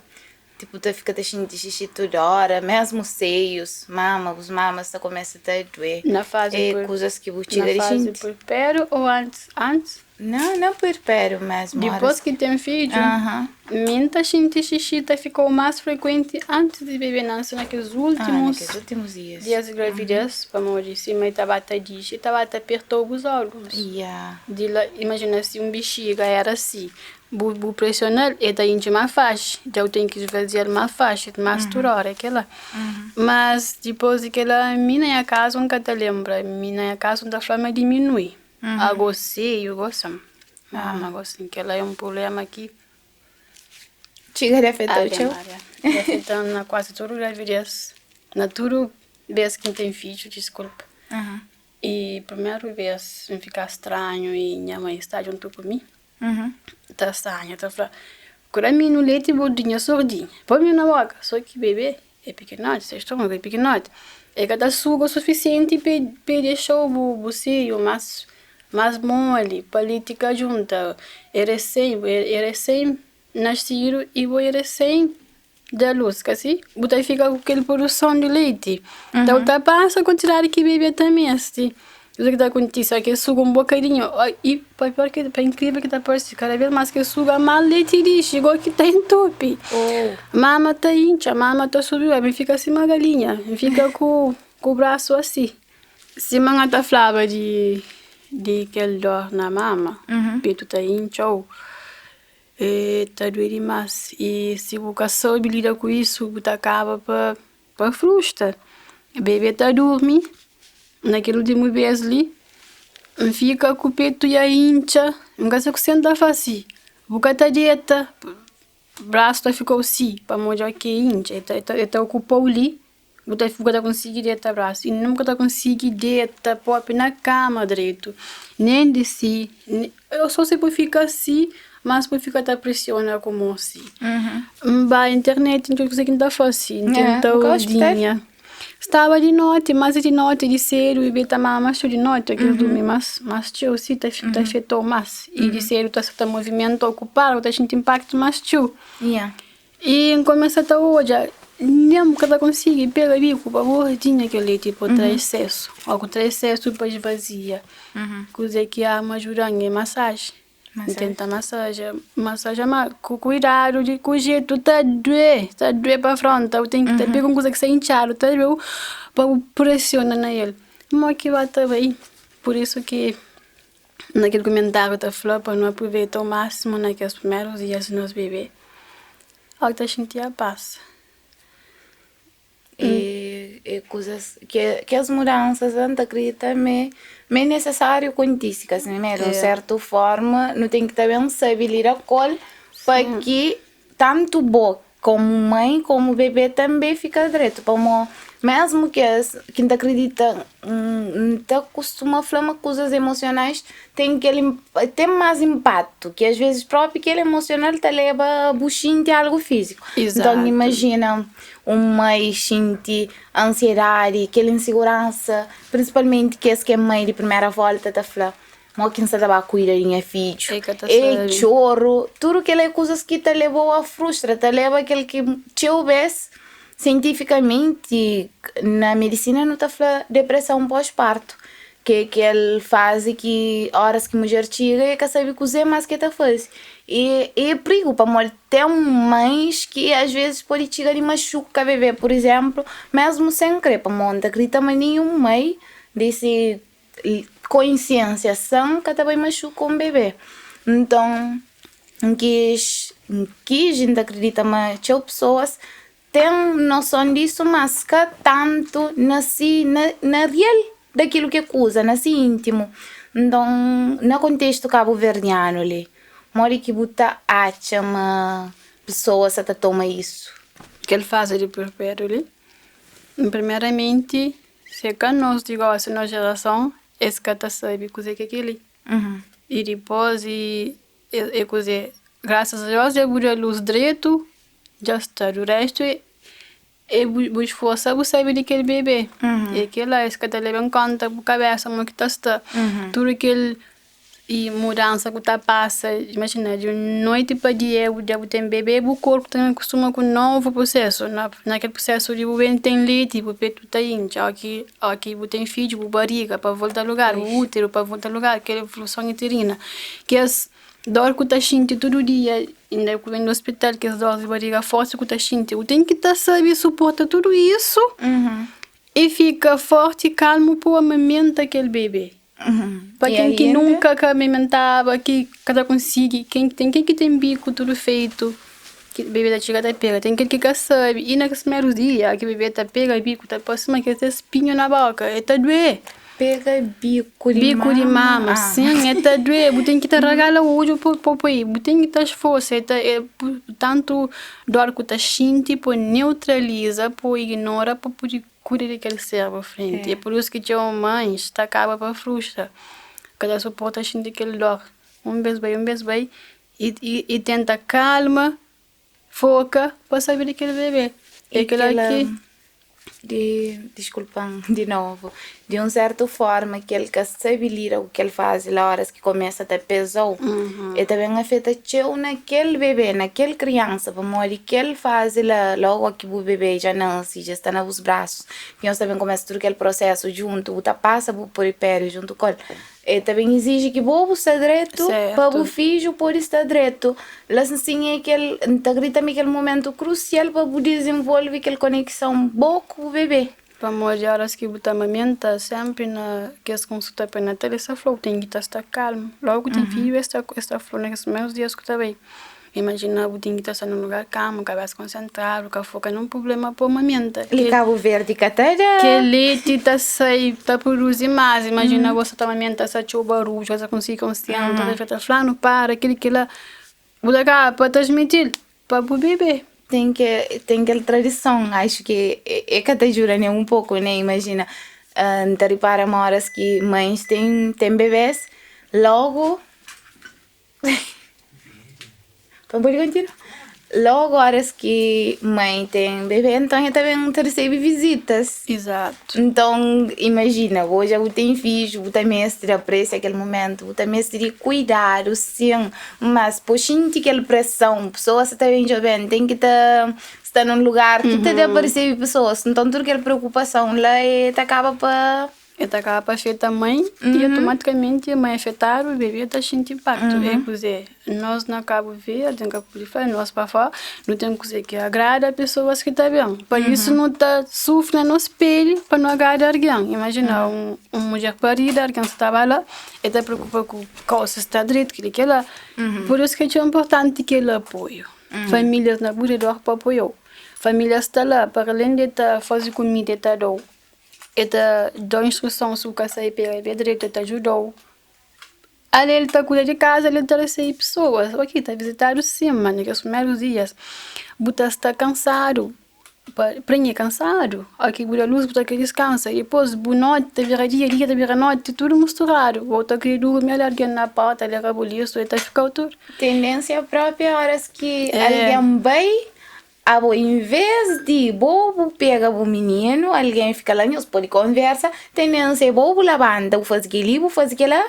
Speaker 1: Tipu ta fika ta xinti xixi tudu óra, mésmu seius, mama, bus mamas ta kumesa ta duê.
Speaker 2: Na fazi
Speaker 1: É kuzas ki bu txiga di
Speaker 2: na fazi
Speaker 1: xinti?
Speaker 2: puerpério ô antis? Antis?
Speaker 1: Não, na puerpério mesmu,
Speaker 2: Dipôs
Speaker 1: óras
Speaker 2: ki ten fidju,
Speaker 1: Aham.
Speaker 2: mi N ta xinti xixi ta fika o más frekuenti antis di bebé nanse na kes
Speaker 1: Ah, na
Speaker 2: últimus
Speaker 1: kes últimus dias.
Speaker 2: dias di gravidez, pamodi sima el ta ba ta dixi, el ta ba ta aperta-u bus órgons.
Speaker 1: Yeah.
Speaker 2: Di la, imajina si un bixiga éra si. Bu presiona-l el ta intxi más faxi, dja bu ten ki esvazial más faxi, más tudu óra é kela. Mas dipôs di kela mi na nha kazu N ka ta lenbra, mi na nha kazu N ta fla ma diminui, ago seiu gosi ma gosi kela é un prubléma ki
Speaker 1: Txiga di afeta-u txeu?
Speaker 2: Afeta-m na kuazi tudu gravidês, na tudu bês ki N ten fidju, diskulpa. E primeru bês N fika stranhu i nha mãe sta djuntu ku mi. Ta sanha ta fla, Kura minu leti bordinha sordinha, poi mi na boka, so ki bebe é pikinoti, se stomagu é pikinoti, e ka ta suga o sufisienti pa e dexau bu seiu mas mas moli pa leti ka junta, é resén é resén nasidu i bo é resén da lus, ka si? Bu ta fika ku kel produson di leiti, nton bu ta pasa kuantidadi ki bebe ta meste. Kuza ki ta kontise é ki el suga un bokadinhu i pa pior ki pa inkrivel ki ta parse kada bes mas ki el suga mas leiti dixi igual ki ta intupi. Mama ta intxa, mama ta subi mi fika sima galinha, mi fika ku ku brasu asi. Sima N ta flaba di di kel dor na mama, petu ta intxa-u. E ta due dimas i si bu ka sabe lida ku isu bu ta kaba pa pa frustra. Bebe ta durmi na kel ultimu bes li N fika ku petu dja intxa N ka sa kuse N ta fase bu ka ta deta brasu ta fikau si pamodi oki e intxa e ta okupau li. Bu ta bu ka ta konsigi deta brasu i nen bu ka ta konsigi deta propi na kama dretu, nen di si, so si bu fika si, mas bu fika ta presiona ku mon si. N bai internet N djobe kuzê ki N ta fase, N tenta odinha, staba di noti, mas di noti di sedu bebê ta mama txeu di noti, oki el durmi mas mas txeu si ta ta afetau mas, i di sedu ta sta movimenta okupadu bu ta xinti inpaktu mas txeu. I N kumesa ta odja nen bu ka ta konsigi pega biku pa gordinha kel li tipo tra esesu ó ku tra esesu pa esvazia kuzê ki ama ajuda-m é masaji N tenta masaja masaja ma ku kuidadu di ku jetu ta due ta due pa fronta bu ten ki ta pega un kuza ki sta intxadu ta due-u pa bu presiona na el mo ki ba ta bai pur isu ki Na kel kumentáriu ta fla pa nu apruveita o másimu na kes primerus dias di nos bebé. Óki ta xinti a pas.
Speaker 1: E kuzas kes mudansas la N ta kridita ma é nesesáriu kontise ka si mé di un sertu forma nu ten ki ta ben sabe lida ku el pa ki tantu bo komu mãe komu bebé tanbe fika dretu pamo mesmu kes ki N ta kridita N ta kustuma fla ma kuzas emosionais ten kel ten mas inpaktu ki as vezis propi kel emosional ta leba bu xinti algu fiziku nton imajina un mãe xinti ansiedadi kel inseguransa prinsipalmenti kes ki é mãe di primera volta ta fla. Mo ki N sta ta ba kuida di nha fidju? E txoru, tudu kel-la é kuzas ki ta leba-u a frustra, ta leba kel ki txeu bês sientifikamenti na medisina nu ta fla depreson pós-partu, ki é kel fazi ki óras ki mudjer txiga e ka sabe kuzê más ki e ta faze. E é prigu pamodi ten mães ki às vezes pode txiga di maxuka bebé, pur izénplu, mésmu sen krê, pamodi N ta kridita ma ninhun mãe di se konsiensia san ka ta bai maxuka un bebé. Nton, N kis, N kis i N ta kridita ma txeu pesoas ten noson disu, mas ka tantu na si, na na rial dakilu ki é kuza, na si íntimu. Nton, na kontestu kabuverdianu li, modi ki bu ta atxa ma pesoas sa ta toma isu?
Speaker 2: Kel fazi di puerperio li, primeramenti Se ka nos di gosi, nos jerason, es ka ta sabe kuzê ki é kel-li. I dipôs i é kuzê, grasas a Deus dja bu da lus dretu, dja sta. Du réstu é bu sforsa bu sabe di kel bebé. É kel-la, es ka ta leba en kónta bu kabésa mo ki ta sta. Tudu kel I mudansa ku ta pasa, imajina di noiti pa dia bu dja bu ten bebe, bu korpu ta ben kustuma ku novu prusesu. Na kel prusesu di bu ben ten leti, bu petu ta intxa, óki bu ten fidju bu bariga pa volta lugar, bu úteru pa volta lugar, kel evoluson uterina. Kes dor ku ta xinti tudu dia, inda ku ben di ospital, kes dor di bariga forti ku ta xinti, bu ten ki ta sabe suporta tudu isu i fika forti i kalmu pa bu amamenta kel bebe. Pa
Speaker 1: E
Speaker 2: ken ki
Speaker 1: ainda
Speaker 2: nunka ka amamentaba, ki ka ta konsigi, ken ten ken ki ten biku tudu feitu, ki bebe ta txiga ta pega, ten kel ki ka sabe, i na kes primerus dia ki bebe ta pega biku ta parse sima ki el ten spinhu na boka, e ta due.
Speaker 1: Pega biku di
Speaker 2: Biku di
Speaker 1: mama?
Speaker 2: mama,
Speaker 1: Ah.
Speaker 2: sin, e ta due, bu ten ki ta ragala odju pa pa poi, bu ten ki ta sforsa, e ta e tantu dor ku ta xinti pa neutraliza, pa ignora, pa pudi kuida di kel ser pa frenti. É pur isu ki txeu mães ta kaba pa frustra, ka ta suporta xinti kel dor, un bes bai, un bes bai, i tenta kalma, foka pa sabe di kel bebé. É
Speaker 1: I
Speaker 2: kila
Speaker 1: kel
Speaker 2: ki.
Speaker 1: di diskulpa-m di novu, di un sertu forma ki el ka sabe lida ku kel fazi la oras ki kumesa ta peza-u, el ta ben afeta txeu na kel bebé, na kel kriansa, pamodi kel fazi la logu ki bu bebé dja nase, dja sta na bus brasus, nhos ta ben kumesa tudu kel prosesu djuntu, bu ta pasa bu puerpériu djuntu ku el. E ta ben iziji ki bo bu sta dretu pa bu fidju pode sta dretu. La sin é kel, N ta kridita ma é kel momentu krusial pa bu dizenvolve kel konekson bo ku bu bebé.
Speaker 2: Pamodi óras ki bu ta amamenta, sénpri na kes konsulta pré-natal es ta fla-u ten ki ta sta kalmu. Lógu ki ten fidju es ta es ta fla-u na kes primérus dias ku ta bai. Imajina bu ten ki ta sta na un lugar kalmu, kabésa konsentradu, ka foka na un prubléma pa amamenta.
Speaker 1: Li Kabu Verdi ka ta da.
Speaker 2: Kel leti ta sai, ta produzi más. Imajina bo sta ta amamenta, sta txeu barudju, ka ta konsigi konsentra, ta fika ta fla-nu para, kel ki la. Bu ta kaba pa transmiti-l pa bu bebé.
Speaker 1: Ten ke, ten kel tradison, axu ki e ka ta djuda nen un poku, ne? Imajina, N ta ripara ma óras ki mães ten ten bebés, logu. Pa pode kontinua? Logu óras ki mãe ten bebé, nton el ta ben ta resebe vizitas.
Speaker 2: Izatu.
Speaker 1: Nton, imajina, bo dja bu ten fidju, bu ta meste di apresia kel momentu, bu ta meste di kuidadu, sin, mas pa bu xinti kel preson, pesoas sa ta ben djobe-m, ten ki ta sta nun lugar ki ta da pa resebe pesoas. Nton, tudu kel preokupason la e ta kaba pa.
Speaker 2: E ta kaba pa afeta mãe i otomatikamenti mãe afetadu bebé ta xinti inpaktu. É kuzê, nos na Kabu Verdi, N ka pudi fla nos pa fora, nu ten kuzê ki agrada pesoas ki ta ben. Pa isu nu ta sufri na nos peli pa nu agrada argen. Imajina un mudjer parida, argen sta ba la, e ta preokupa ku kau si sta dretu, kila kila. Pur isu ki é txeu inportanti kel apoiu. Famílias na bu redor pa apoiau. Famílias sta la, para alen di e ta faze kumida e ta dau. E ta dau instruson si bu ka sabe pega bê dretu e ta djudau. Ale el ta kuida di kaza el ta resebe pesoas ok ta vizitadu sin ma na kes primerus dias bu ta sta kansadu pa prenhe kansadu oki bu da lus bu ta kre diskansa dipos bu noti ta bira dia dia ta bira noti tudu misturadu bo ta kre durmi ale algen na porta ale rabulisu e ta fikau tudu.
Speaker 1: Tendênsia própria óras ki algen bai Abo invés di bo bu pega bu mininu, algen fika la nhos pode konversa, tendênsia é bo bu labanta bu faze keli bu faze kela.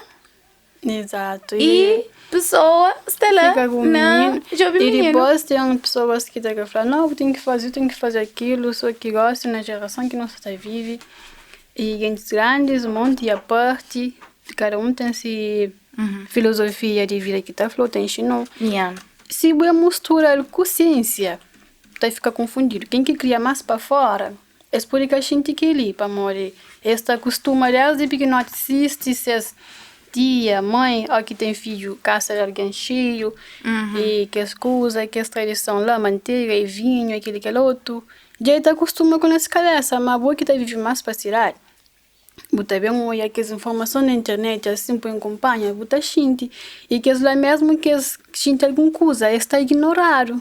Speaker 2: Exato.
Speaker 1: I pesoa sta la
Speaker 2: Fika ku
Speaker 1: na
Speaker 2: mininu.
Speaker 1: djobe
Speaker 2: E
Speaker 1: mininu.
Speaker 2: dipôs ten pesoas ki ta fla, nau bu ten ki faze, bu ten ki faze akilu, sô ki gósi na jerason ki nos ta vive i gentis grandis, monti a parti, kada un ten se filozofia di vida ki ta fla-u, ta inxina-u.
Speaker 1: Yeah.
Speaker 2: Si bu mustura-l ku siênsia, ta fika konfundidu. Ken ki kria más pa fóra, es pode ka xinti kel-li, pamodi es ta kustuma désdi pikinoti sisti ses tia, mãe, ô ki ten fidju, kasa di algen xeiu i kes kuza, kes tradison la, mantega i vinhu, i kel-li kel otu. Dja el ta kustuma ku na se kabésa. Má bo ki ta vive más pa sidadi, Bu ta ben oia kes informason na internet asin pa inkunpanha bu ta xinti i kes la mesmu ki es xinti algun kuza es ta ignoradu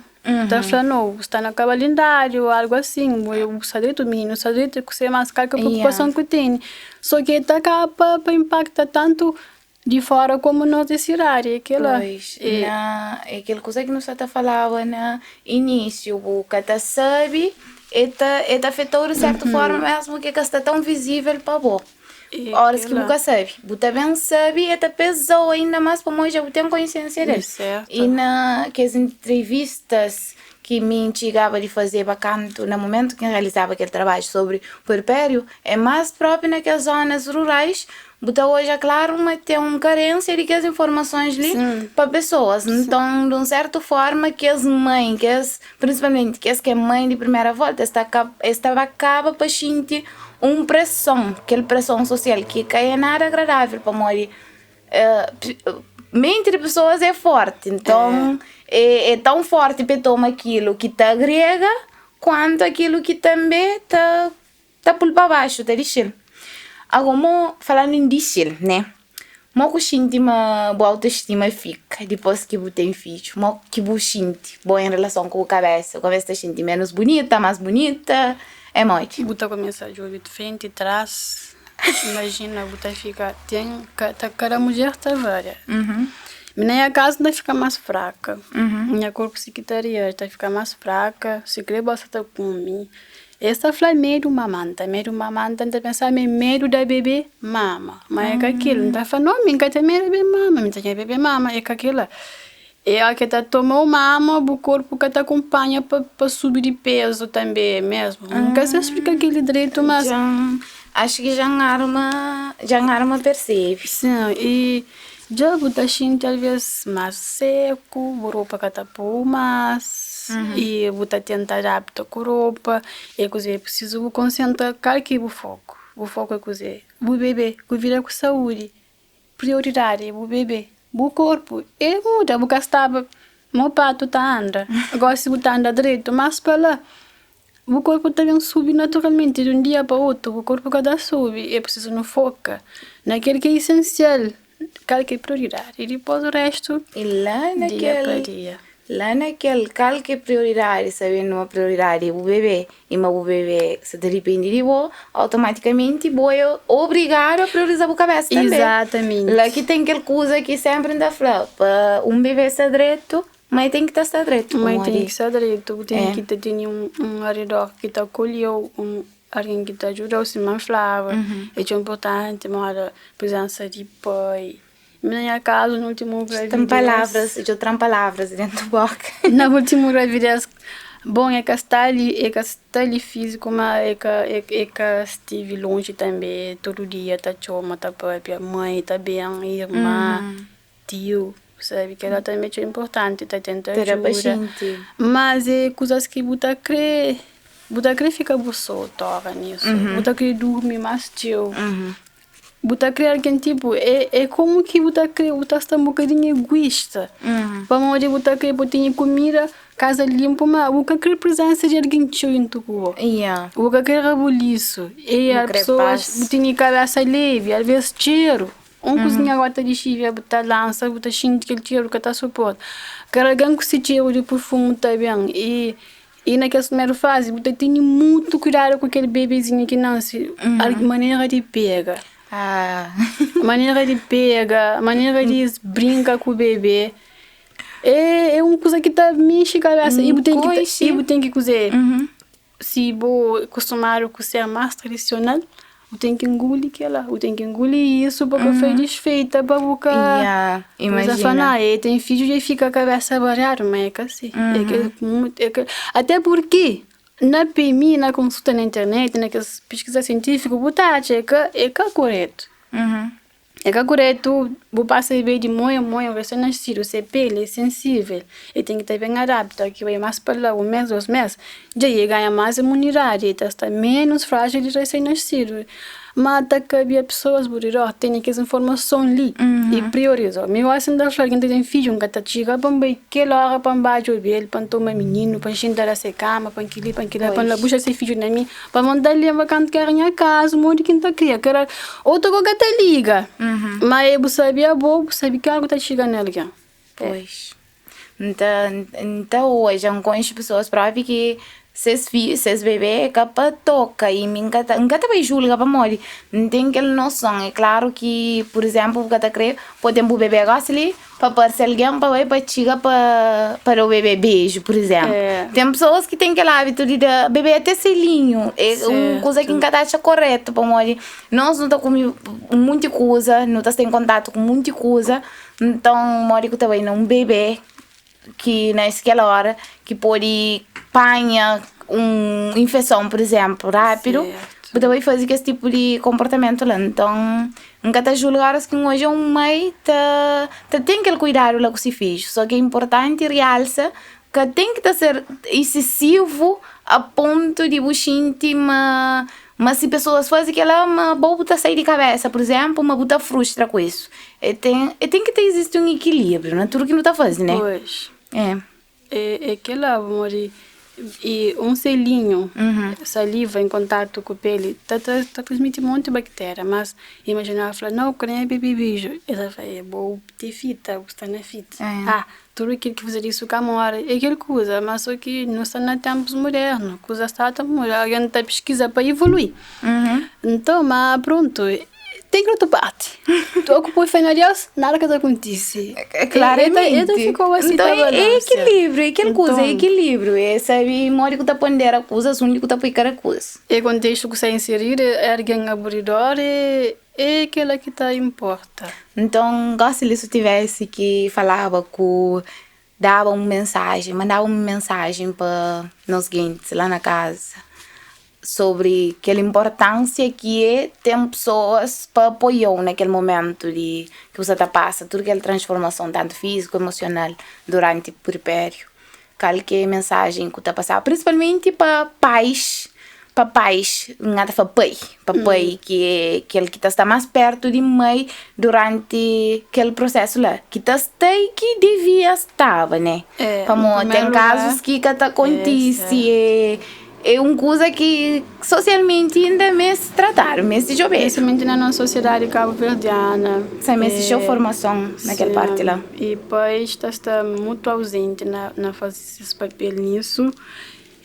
Speaker 2: ta fla no bu sta na kabalindadi o algu asin bu sta dretu mininu sta dretu kuse mas kal ki preokupason ku tene so ki ta kaba pa inpakta tantu di fora komu nos di sidadi é kila.
Speaker 1: Pois, na é kel kuza ki nu sta ta falaba na inísiu, bu ka ta sabe, e ta e ta afetau di sertu forma mesmu ki ka sta tãu vizível pa bo. Óras ki bu ka sabe, bu ta ben sabe e ta pezau ainda más pamodi dja bu ten konsiénsia del. I na kes entrevistas ki mi N txigaba di fazeba kantu na mumentu ki N realizaba kel trabadju sobri puerpériu, é más própi na kes zonas rurais. Bu ta odja klaru ma ten un karensia di kes informasons li pa pesoas. Nton, di un sertu forma, kes mãe, kes, prinsipalmenti kes ki é mãe di primera volta, es ta es ta ba kaba pa xinti un preson, kel preson sosial ki ka é nada agradável pamodi menti di pesoas é forti. Nton, é tãu forti pa e toma akilu ki ta agrega kuantu akilu ki tanbe ta Ta pul pa baxu, ta dixi-l. Ago, mo falando em dixi-l, né? Mo ku xinti ma bu autoestima fika dipôs ki bu ten fidju? Mo ki bu xinti bo em relason ku bu kabesa? Bu kumesa ta xinti menus bunita, más bunita? É modi?
Speaker 2: Bu ta kumesa djobe frenti, tras, imajina bu ta fika ten ta kada mudjer ta varia. Mi na nha kazu N ta fika más fraka, nha korpu si ki ta reaji ta fika más fraka, si kre bo sa ta kume. Es ta fla medu mamanta, medu mamanta, N ta pensa ma é medu da bebê mama, ma é ka kel. N ta fla, no, mi N ka ten medu bebê mama, mi ta ten bebê mama, é ka kila. É óki ta toma-u mama, bu korpu ka ta kunpanha pa subi di pezu tanbê mesmu. N ka sa splika kili dretu, mas.
Speaker 1: Dja-m, axu ki dja-m arma, dja-m arma persebe.
Speaker 2: Sin, i dja bu ta xinti alvês más seku, bu ropa ka ta pô-u más. I bu ta tenta adapta ku ropa e kuzê é prisizu bu konsentra kal ki é bu foku bu foku é kuzê bu bebé ku vida ku saúdi prioridadi é bu bebé bu korpu é muda bu ka staba mo patu ta anda gosi bu ta anda dretu mas pa la bu korpu ta ben subi naturalmenti di un dia pa otu bu korpu ka ta subi é prisizu nu foka na kel ki é isensial kal ki é prioridadi i dipôs o restu
Speaker 1: E lá
Speaker 2: dia pa
Speaker 1: naquele,
Speaker 2: dia.
Speaker 1: lá naquele, kal ki é prioridadi, sabendo ma prioridadi é bu bebé i ma bu bebé sa ta dipende di bo, automatikamenti bo é obrigadu a prioriza bu kabesa tanbê.
Speaker 2: Exatamente.
Speaker 1: Lá ki ten kel kuza ki senpri N ta fla, pa un bebé sta dretu, mãe ten ki ta sta dretu,
Speaker 2: Mãe ten
Speaker 1: pamodi
Speaker 2: ki sta dretu, bu ten
Speaker 1: é.
Speaker 2: ki ta tene un aredor ki ta akolheu, un algen ki ta ajudau, sima N flaba, é txeu inportanti moda prizensa di pai. Mi na nha kazu na ultimu
Speaker 1: Ten
Speaker 2: gravidez.
Speaker 1: palavras, dja tran palavras di dentu boka.
Speaker 2: Na ultimu gravidez, bon e ka sta li, e ka sta li fiziku ma e ka e ka stivi lonji tanbe, tudu dia ta txoma ta papia, mãe ta ben, irma, tiu, sabe kila tanbe é txeu inportanti ta tenta
Speaker 1: Ta da pa
Speaker 2: ajuda,
Speaker 1: xinti.
Speaker 2: mas é kuzas ki bu ta kre, bu ta kre fika bu so tora nisu, bu ta kre durmi mas txeu. Bu ta kre algen tipo é é komu ki bu ta kre bu ta sta un bokadinhu egoista pamodi bu ta kre bu tene kumida kaza linpu ma bu ka kre prezensa di algen txeu djuntu ku bo bu ka kre rabulisu e
Speaker 1: Bu kre
Speaker 2: pesoas
Speaker 1: pas.
Speaker 2: bu tene kabesa levi alves txeru un kuzinha gua ta dixi bu ta lansa bu ta xinti kel txeru ka ta suporta kada algen ku se txeru di perfumu ta ben e I na kes primeru fazi bu ta tene mutu kuidadu ku kel bebezinhu ki nase, manera di pega, manera di pega, manera di brinka ku bebe é un kuza ki ta mexi kabesa i bu ten ki i bu ten ki kuze si bu kustumadu ku ser mas tradisional. Bu ten ki nguli kela, bu ten ki nguli isu pa ka fai disfeita, pa bu ka Pois a fla, na, e ten fidju dja e fika kabesa bariadu, ma e ka si, e ka e ka ate purki na PMI, na konsulta na internet, na kes piskiza sientifiku bu ta atxa e ka e ka kuretu. É ka kuretu bu pasa bebe di moi a moi, resen nasidu, se peli é sensivel, e ten ki ta ben adapta, ki bai mas pa la un mes, dos mes, dja e ganha mas imunidadi, e ta sta menus frajil di resen nasidu. Ma ta kabia pesoas bu redor tene kes informason li i prioriza. Mi gosi N ta fla algen ta ten fidju, N ka ta txiga pa N bai kel ora pa N ba djobe-l, pa N toma mininu, pa N xinta na se kama, pa N kili, pa N kila, pa N labuxa se fidju na mi. Pamodi N ta lenbra kantu ki éra nha kazu, modi ki N ta kria. Kel otu ku ka ta liga, má e bu sabe abo, bu sabe ki óra ku ta txiga na algen.
Speaker 1: Pois. Nta, nta oja N konxe pesoas propi ki ses fi, ses bebé é ka pa toka i mi N ka ta, N ka ta bai julga pamodi N ten kel noson. É klaru ki, pur izénplu, bu ka ta kre pô ten bu bebé gosi li Pa parse algen pa bai pa txiga pa pa da-u bebé beju, pur izénplu. Ten pesoas ki ten kel ábitu di da bebé até selinhu. É un kuza ki N ka ta atxa korétu pamodi nos nu ta kume monti kuza, nu ta sta en kontatu ku monti kuza. Nton, modi ku ta bai na un bebé ki nase kel óra ki pode panha un infeson, pur izénplu, rápidu. Bu ta bai faze kes tipu di konportamentu la. Nton, N ka ta julga óras ki N odja un mai ta ta ten kel kuidadu la ku se fidju. Sô ki é inportanti rialsa ka ten ki ta ser isesivu a pontu di bu xinti ma ma si pesoas faze kel-la ma bo bu ta sai di kabésa, pur izénplu, ma bu ta frustra ku isu. E ten e ten ki ta izisti un ikilíbriu na tudu ki nu ta faze, ne?
Speaker 2: Pois.
Speaker 1: É.
Speaker 2: É kel-la, pamodi i un selinhu, saliva en kontatu ku peli ta ta transmiti monti baktéria, mas imajina fla nau ku nha bebe biju, el ta fla é bo bu fita, bu sta na fita, ah tudu kel ki faze disu ka móre, é kel kuza, mas so ki nu sta na ténpus mudernu, kuza sta ta muda, algen ta piskiza pa ivolui, nton ma prontu. Ten ki otu parti. Tu ku poi fé na Deus, nada ka ta kontise.
Speaker 1: Klaramenti.
Speaker 2: El ta fika asi
Speaker 1: Nton
Speaker 2: ta
Speaker 1: é
Speaker 2: balansia.
Speaker 1: ekilíbriu, é kel kuza, é
Speaker 2: Nton.
Speaker 1: ekilíbriu. É sabe modi ku ta pondera kuzas, undi ku ta poi kada kuza.
Speaker 2: É kontestu ku sta inseridu, é algen aburidor, é kela ki ta inporta.
Speaker 1: Nton, gosi li su tivesi ki falaba ku daba un mensajen, mandaba un mensajen pa nos gentis la na kaza sobri kel inportansia ki é ten pesoas pa apoia-u na kel momentu di ki bu sa ta pasa tudu kel transformason tantu fíziku, emosional duranti puerpériu. Kal ki é mensajen ku ta pasaba prinsipalmenti pa pais, pa pais, N ta fla pai, pa pai ki é kel ki ta sta más pertu di mai duranti kel prosesu la, ki ta sta i ki devia staba ne, pamodi ten kazus ki ka ta kontise, é un kuza ki sosialmenti inda meste tratadu, meste djobedu.
Speaker 2: Prinsipalmenti na nos sosiedadi kabuverdiana.
Speaker 1: Sa meste txeu formason na kel parti la.
Speaker 2: I pais ta sta mutu auzenti na faze ses papel nisu.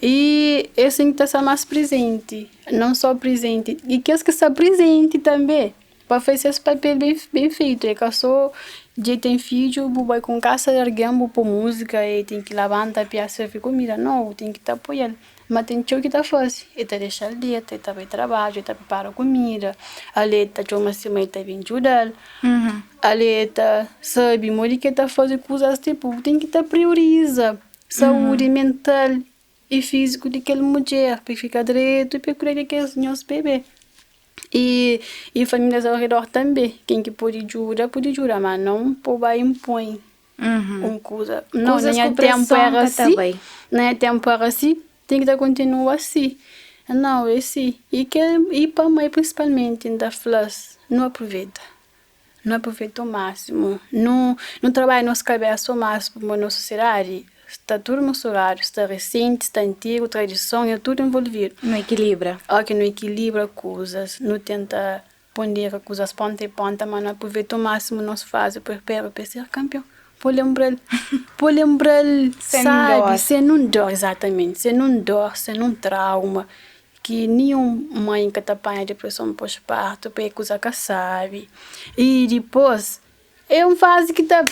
Speaker 2: I es ten ki ta sta más prizenti, non só prizenti, i kes ki sta prizenti tanbe pa fase ses papel ben feitu, é ka só dja ten fidju bu bai ku un kasa di algen bu poi múzika e ten ki labanta pia sirvi kumida, nau, bu ten ki ta apoial, ma ten txeu ki ta fase, e ta dexal deta, e ta bai trabadju, e ta pripara kumida, ale e ta txoma si mai ta ben djudal, ale e ta sabe modi ki e ta faze kuzas, tipu bu ten ki ta prioriza. Saúdi mental i fíziku di kel mudjer pa el fika dretu i pa el kuida di kes nhos bebé. I i famílias ao redor tanbê, ken ki pode djuda, pode djuda, má non pa bu ba inpoi un kuza. Nau, na
Speaker 1: Kuzas
Speaker 2: nha
Speaker 1: ku
Speaker 2: ténpu
Speaker 1: preson
Speaker 2: éra
Speaker 1: ka ta
Speaker 2: si,
Speaker 1: bai.
Speaker 2: na nha ténpu éra si, ten ki ta kontinua si. Nau, é si. I kel i pa mai prinsipalmenti N ta fla-s, nu apruveta. Nu aproveita o máximo, nu nu trabadja nos kabesa o máximo pamodi nos sosiedadi sta tudu misturadu, sta resenti, sta antigu, tradison é tudu envolvidu.
Speaker 1: Nu ekilibra.
Speaker 2: Óki nu ekilibra kuzas, nu tenta pondera kuzas ponta e ponta, ma nu aproveita o máximo nos fazi puerperu pa ser kanpion, pa lenbra-l, pa lenbra-l
Speaker 1: Sen
Speaker 2: sabi,
Speaker 1: dor.
Speaker 2: sen un dor, izatamenti, sen un dor, sen un trauma. Ki ninhun mãe ka ta panha depreson pós-partu pa e kuza ka sabi. I dipôs é un fazi ki ta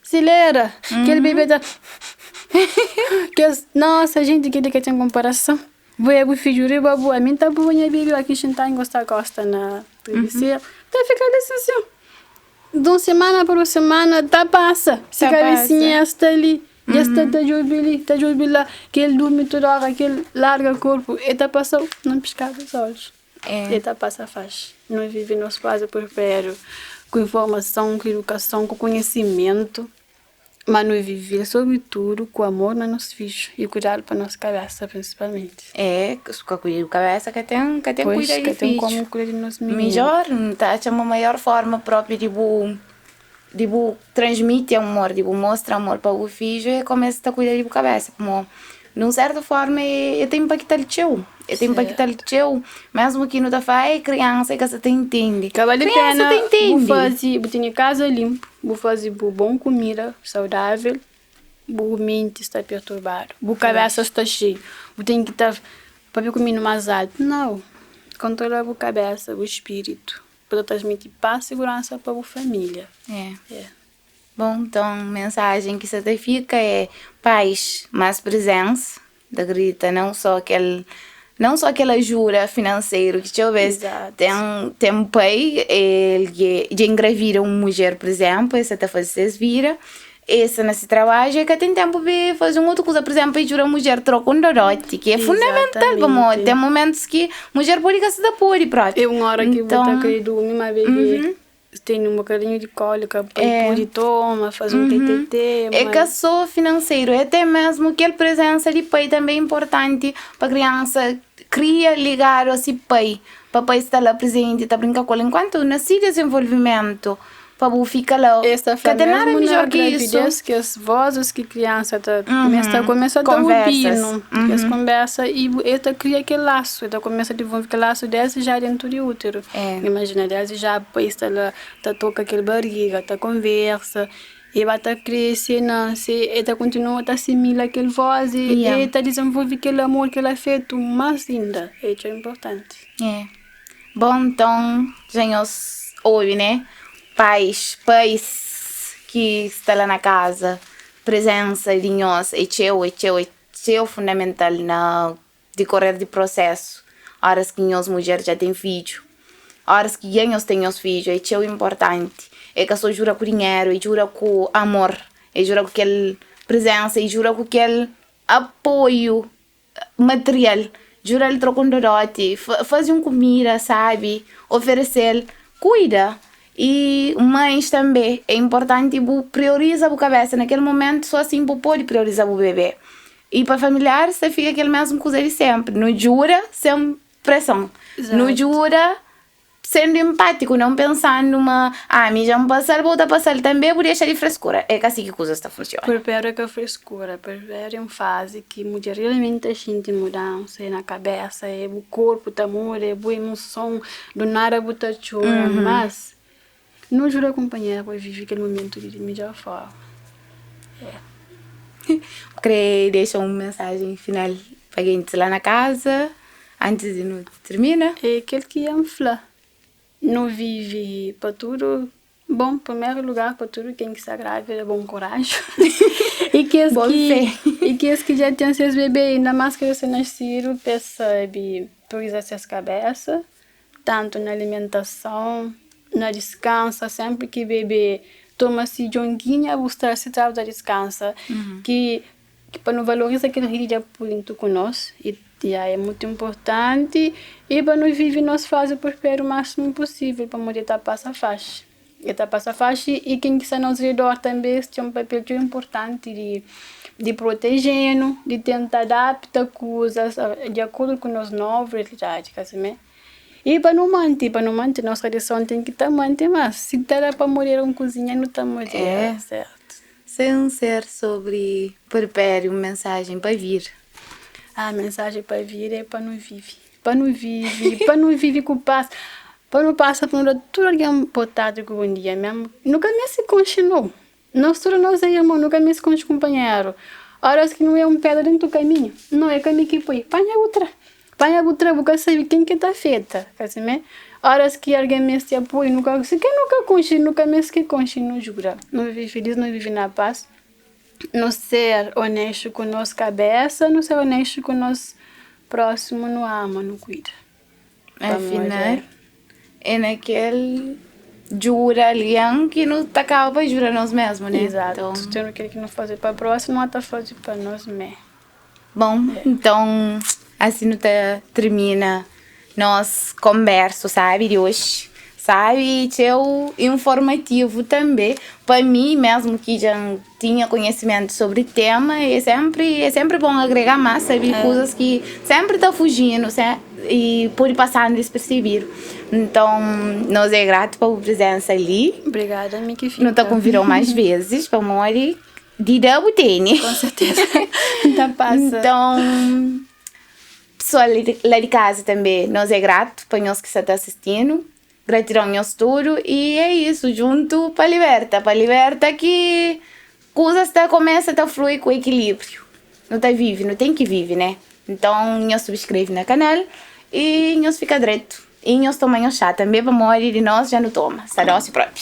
Speaker 2: selera, kel bebê ta kes nossa gente kel-li ka ten konparason. Bu é bu fidju riba bu, ami N ta pui nha bebê óki N xinta N gosta gosta na trabiseru, ta fika li sin sin. Di un semana pa otu semana ta pasa, si kabesinha sta li. Dja sta ta djobe li, ta djobe la, kel durmi tudu ora, kel larga korpu, e ta pasa-u nun piskar di odjus. E ta pasa faxi. Nu vive nos fazi purperu ku informason, ku idukason, ku konhisimentu, ma nu vive-l sobritudu ku amor na nos fidju i kuidadu pa nos kabesa prinsipalmenti.
Speaker 1: É, su ka kuida di kabesa ka ten, ka ten
Speaker 2: Pois,
Speaker 1: kuida di
Speaker 2: ka ten
Speaker 1: fidju.
Speaker 2: komu kuida di nos mininu.
Speaker 1: Midjor, N ta atxa ma maior forma propi di bu di bu transmiti amor, di bu mostra amor pa bu fidju é kome es ta kuida di bu kabesa, pamodi di un sertu forma e ta inpakta-l txeu, e ta inpakta-l txeu, mesmu ki nu ta fla ai kriansa e ka sa ta intende,
Speaker 2: Ka bali
Speaker 1: kriansa
Speaker 2: pena
Speaker 1: ta
Speaker 2: bu
Speaker 1: intende.
Speaker 2: faze, bu tene kaza linpu, bu faze bu bon kumida saudavel, bu menti sta perturbadu, bu kabesa sta xeiu, bu ten ki ta papia ku mininu más altu, nau, kontrola bu kabesa, bu spiritu. Bu ta transmiti pas, siguransa pa bu família.
Speaker 1: É. Bon, nton mensajen ki sa ta fika é pais más prezénsa, ta kridita non só kel non só kel ajuda finanseru ki txeu bes ten ten pai el dja engravida un mudjer, pur izénplu, el sa ta faze ses vida. E sta na se trabadju e ka ten tenpu pa e faze un otu kuza. Pur izénplu, pa e djuda mudjer troka un dodóti, ki é fundamental pamodi ten mumentus ki mudjer pode ka sta ta pode própi.
Speaker 2: É un óra ki bu ta krê durmi ma bebê ten un bokadinhu di kólika pa e pode toma, faze un tetetê.
Speaker 1: É ka sô finanseru, é até mésmu kel prezénsa di pai tanbê é inportanti pa kriansa kria ligadu a se pai, pa pai sta la prezenti ta brinka ku el enkuantu na se dizenvolvimentu. Pa bu fika la.
Speaker 2: Es ta fla
Speaker 1: Ka ten nada
Speaker 2: mesmu na
Speaker 1: midjor ki isu.
Speaker 2: gravidez kes vozes ki kriansa ta kumesa ta kumesa ta
Speaker 1: Konversas.
Speaker 2: obi-nu kes konbersa i bu el ta kria kel lasu el ta kumesa dizenvolve kel lasu desdi ja dentu di úteru imajina desdi ja pai sta la ta toka kel bariga ta konversa e ba ta krese e nase e ta kontinua ta asimila kel voz i e ta dizenvolve kel amor kel afetu mas inda é txeu inportanti.
Speaker 1: Bon nton dja nhos obi né pais pais ki sta la na kaza prezensa di nhos é txeu é txeu é txeu fundamental na dikorer di prosesu oras ki nhos mudjer dja ten fidju oras ki dja nhos ten nhos fidju é txeu inportanti é ka so jura ku dinheru é jura ku amor é jura ku kel prezensa é jura ku kel apoiu material, djuda-l troka un dodóti, faze un kumida sábi, oferese-l, kuida. I mães tanbê, é inportanti bu prioriza bu kabésa na kel momentu, sô asin bu pode prioriza bu bebé. I pa familiaris ta fika kel mésmu kuza di sénpri, nu djuda sen preson, nu djuda Sendu empátiku, não pensando ma ah mi dja N pasa-l, bo ta pasa-l tanbe, bu dexa di freskura. É ka si ki kuzas ta funsiona.
Speaker 2: Purperu é ka freskura, purperu é un fazi ki mudjer realmenti ta xinti mudansa, é na kabesa, é bu korpu ta muda, é bu emoson, du nada bu ta txora, mas nu djuda kunpanheru pa vive kel mumentu li di midjor forma.
Speaker 1: Krê dexa un mensajen final pa gentis la na kaza? Antis di nu tirmina.
Speaker 2: É kel ki N fla, Nu vive pa tudu bon, primeru lugar pa tudu ken ki sta grávida, bon koraji i kes ki i kes ki dja ten ses bebé inda más ki resen nasidu pa es sabe prioriza ses kabésa, tantu na alimentason, na diskansa, sénpri ki bebé toma si djonginha bu sta si trás bu ta diskansa ki Ki pa nu valoriza kel redi di apoio ku nos i é mutu inportanti i pa nu vive nos fazi purperu másimu pusível pamodi el ta pasa faxi el ta pasa faxi i ken ki sta nos redor tanbe es ten un papel txeu inportanti di di proteje-nu di tenta adapta kuzas di akordu ku nos novu realidadi ka simé i pa nu mante pa nu mante nos tradison ten ki ta mante mas si ta da pa modera un kuzinha nu ta modera sertu.
Speaker 1: Sen ser sobri purpere un mensajen pa vida.
Speaker 2: Ah, mensajen pa vida é pa nu vive, pa nu vive, pa nu vive ku pas, pa nu pasa pa nu da tudu algen bo tardi ku bon dia mesmu. Nu ka meste konxe no, nos tudu nos é irmon, nu ka meste konxe kunpanheru. Óras ki nu é un pedra dentu kaminhu, no é ka mi ki poi, panha bu tra. Panha bu tra bu ka sabe ken ki ta afeta, ka simé? Óras ki algen meste apoiu, nu ka si ke nu ka konxe, nu ka meste ke konxe, nu djuda. Nu vive filis, nu vive na pas, nu ser onestu ku nos kabésa, nu ser onestu ku nos prósimu, nu ama, nu kuida.
Speaker 1: Afinal, é na kel djuda algen ki nu ta kaba pa djuda nos mésmu, né?
Speaker 2: Izatu, tudu kel ki nu faze pa prósimu, nu ta faze pa nos mé.
Speaker 1: Bom, então assim nu ta termina nos konbersu sabi di oxi. Sabi i txeu informativu tanbe pa mi mesmu ki dja N tinha konhesimentu sobri tema é senpri é senpri bon agrega mas sabi kuzas ki senpri ta fujinu i pode pasanu dispersebidu. Nton nos é gratu pa bu prizensa li.
Speaker 2: Obrigada mi ki fika.
Speaker 1: Nu ta konvidau mas vezis pamodi. Di da bu tene.
Speaker 2: Com certeza. Ta passa.
Speaker 1: Então, pessoal lá de casa também, nós é grato pa nhos ki sa ta assistindo. Gratidão nhos tudo e é isso, junto pa liberta, pa liberta ki kuzas ta começa ta flui ku equilíbrio. Nu ta vive, nu tem ki vive, né? Então, nhos subscreve na canal e nhos fica dreto. E nhos toma nhos chá também pamodi di nós já nu toma, sta dosi propi.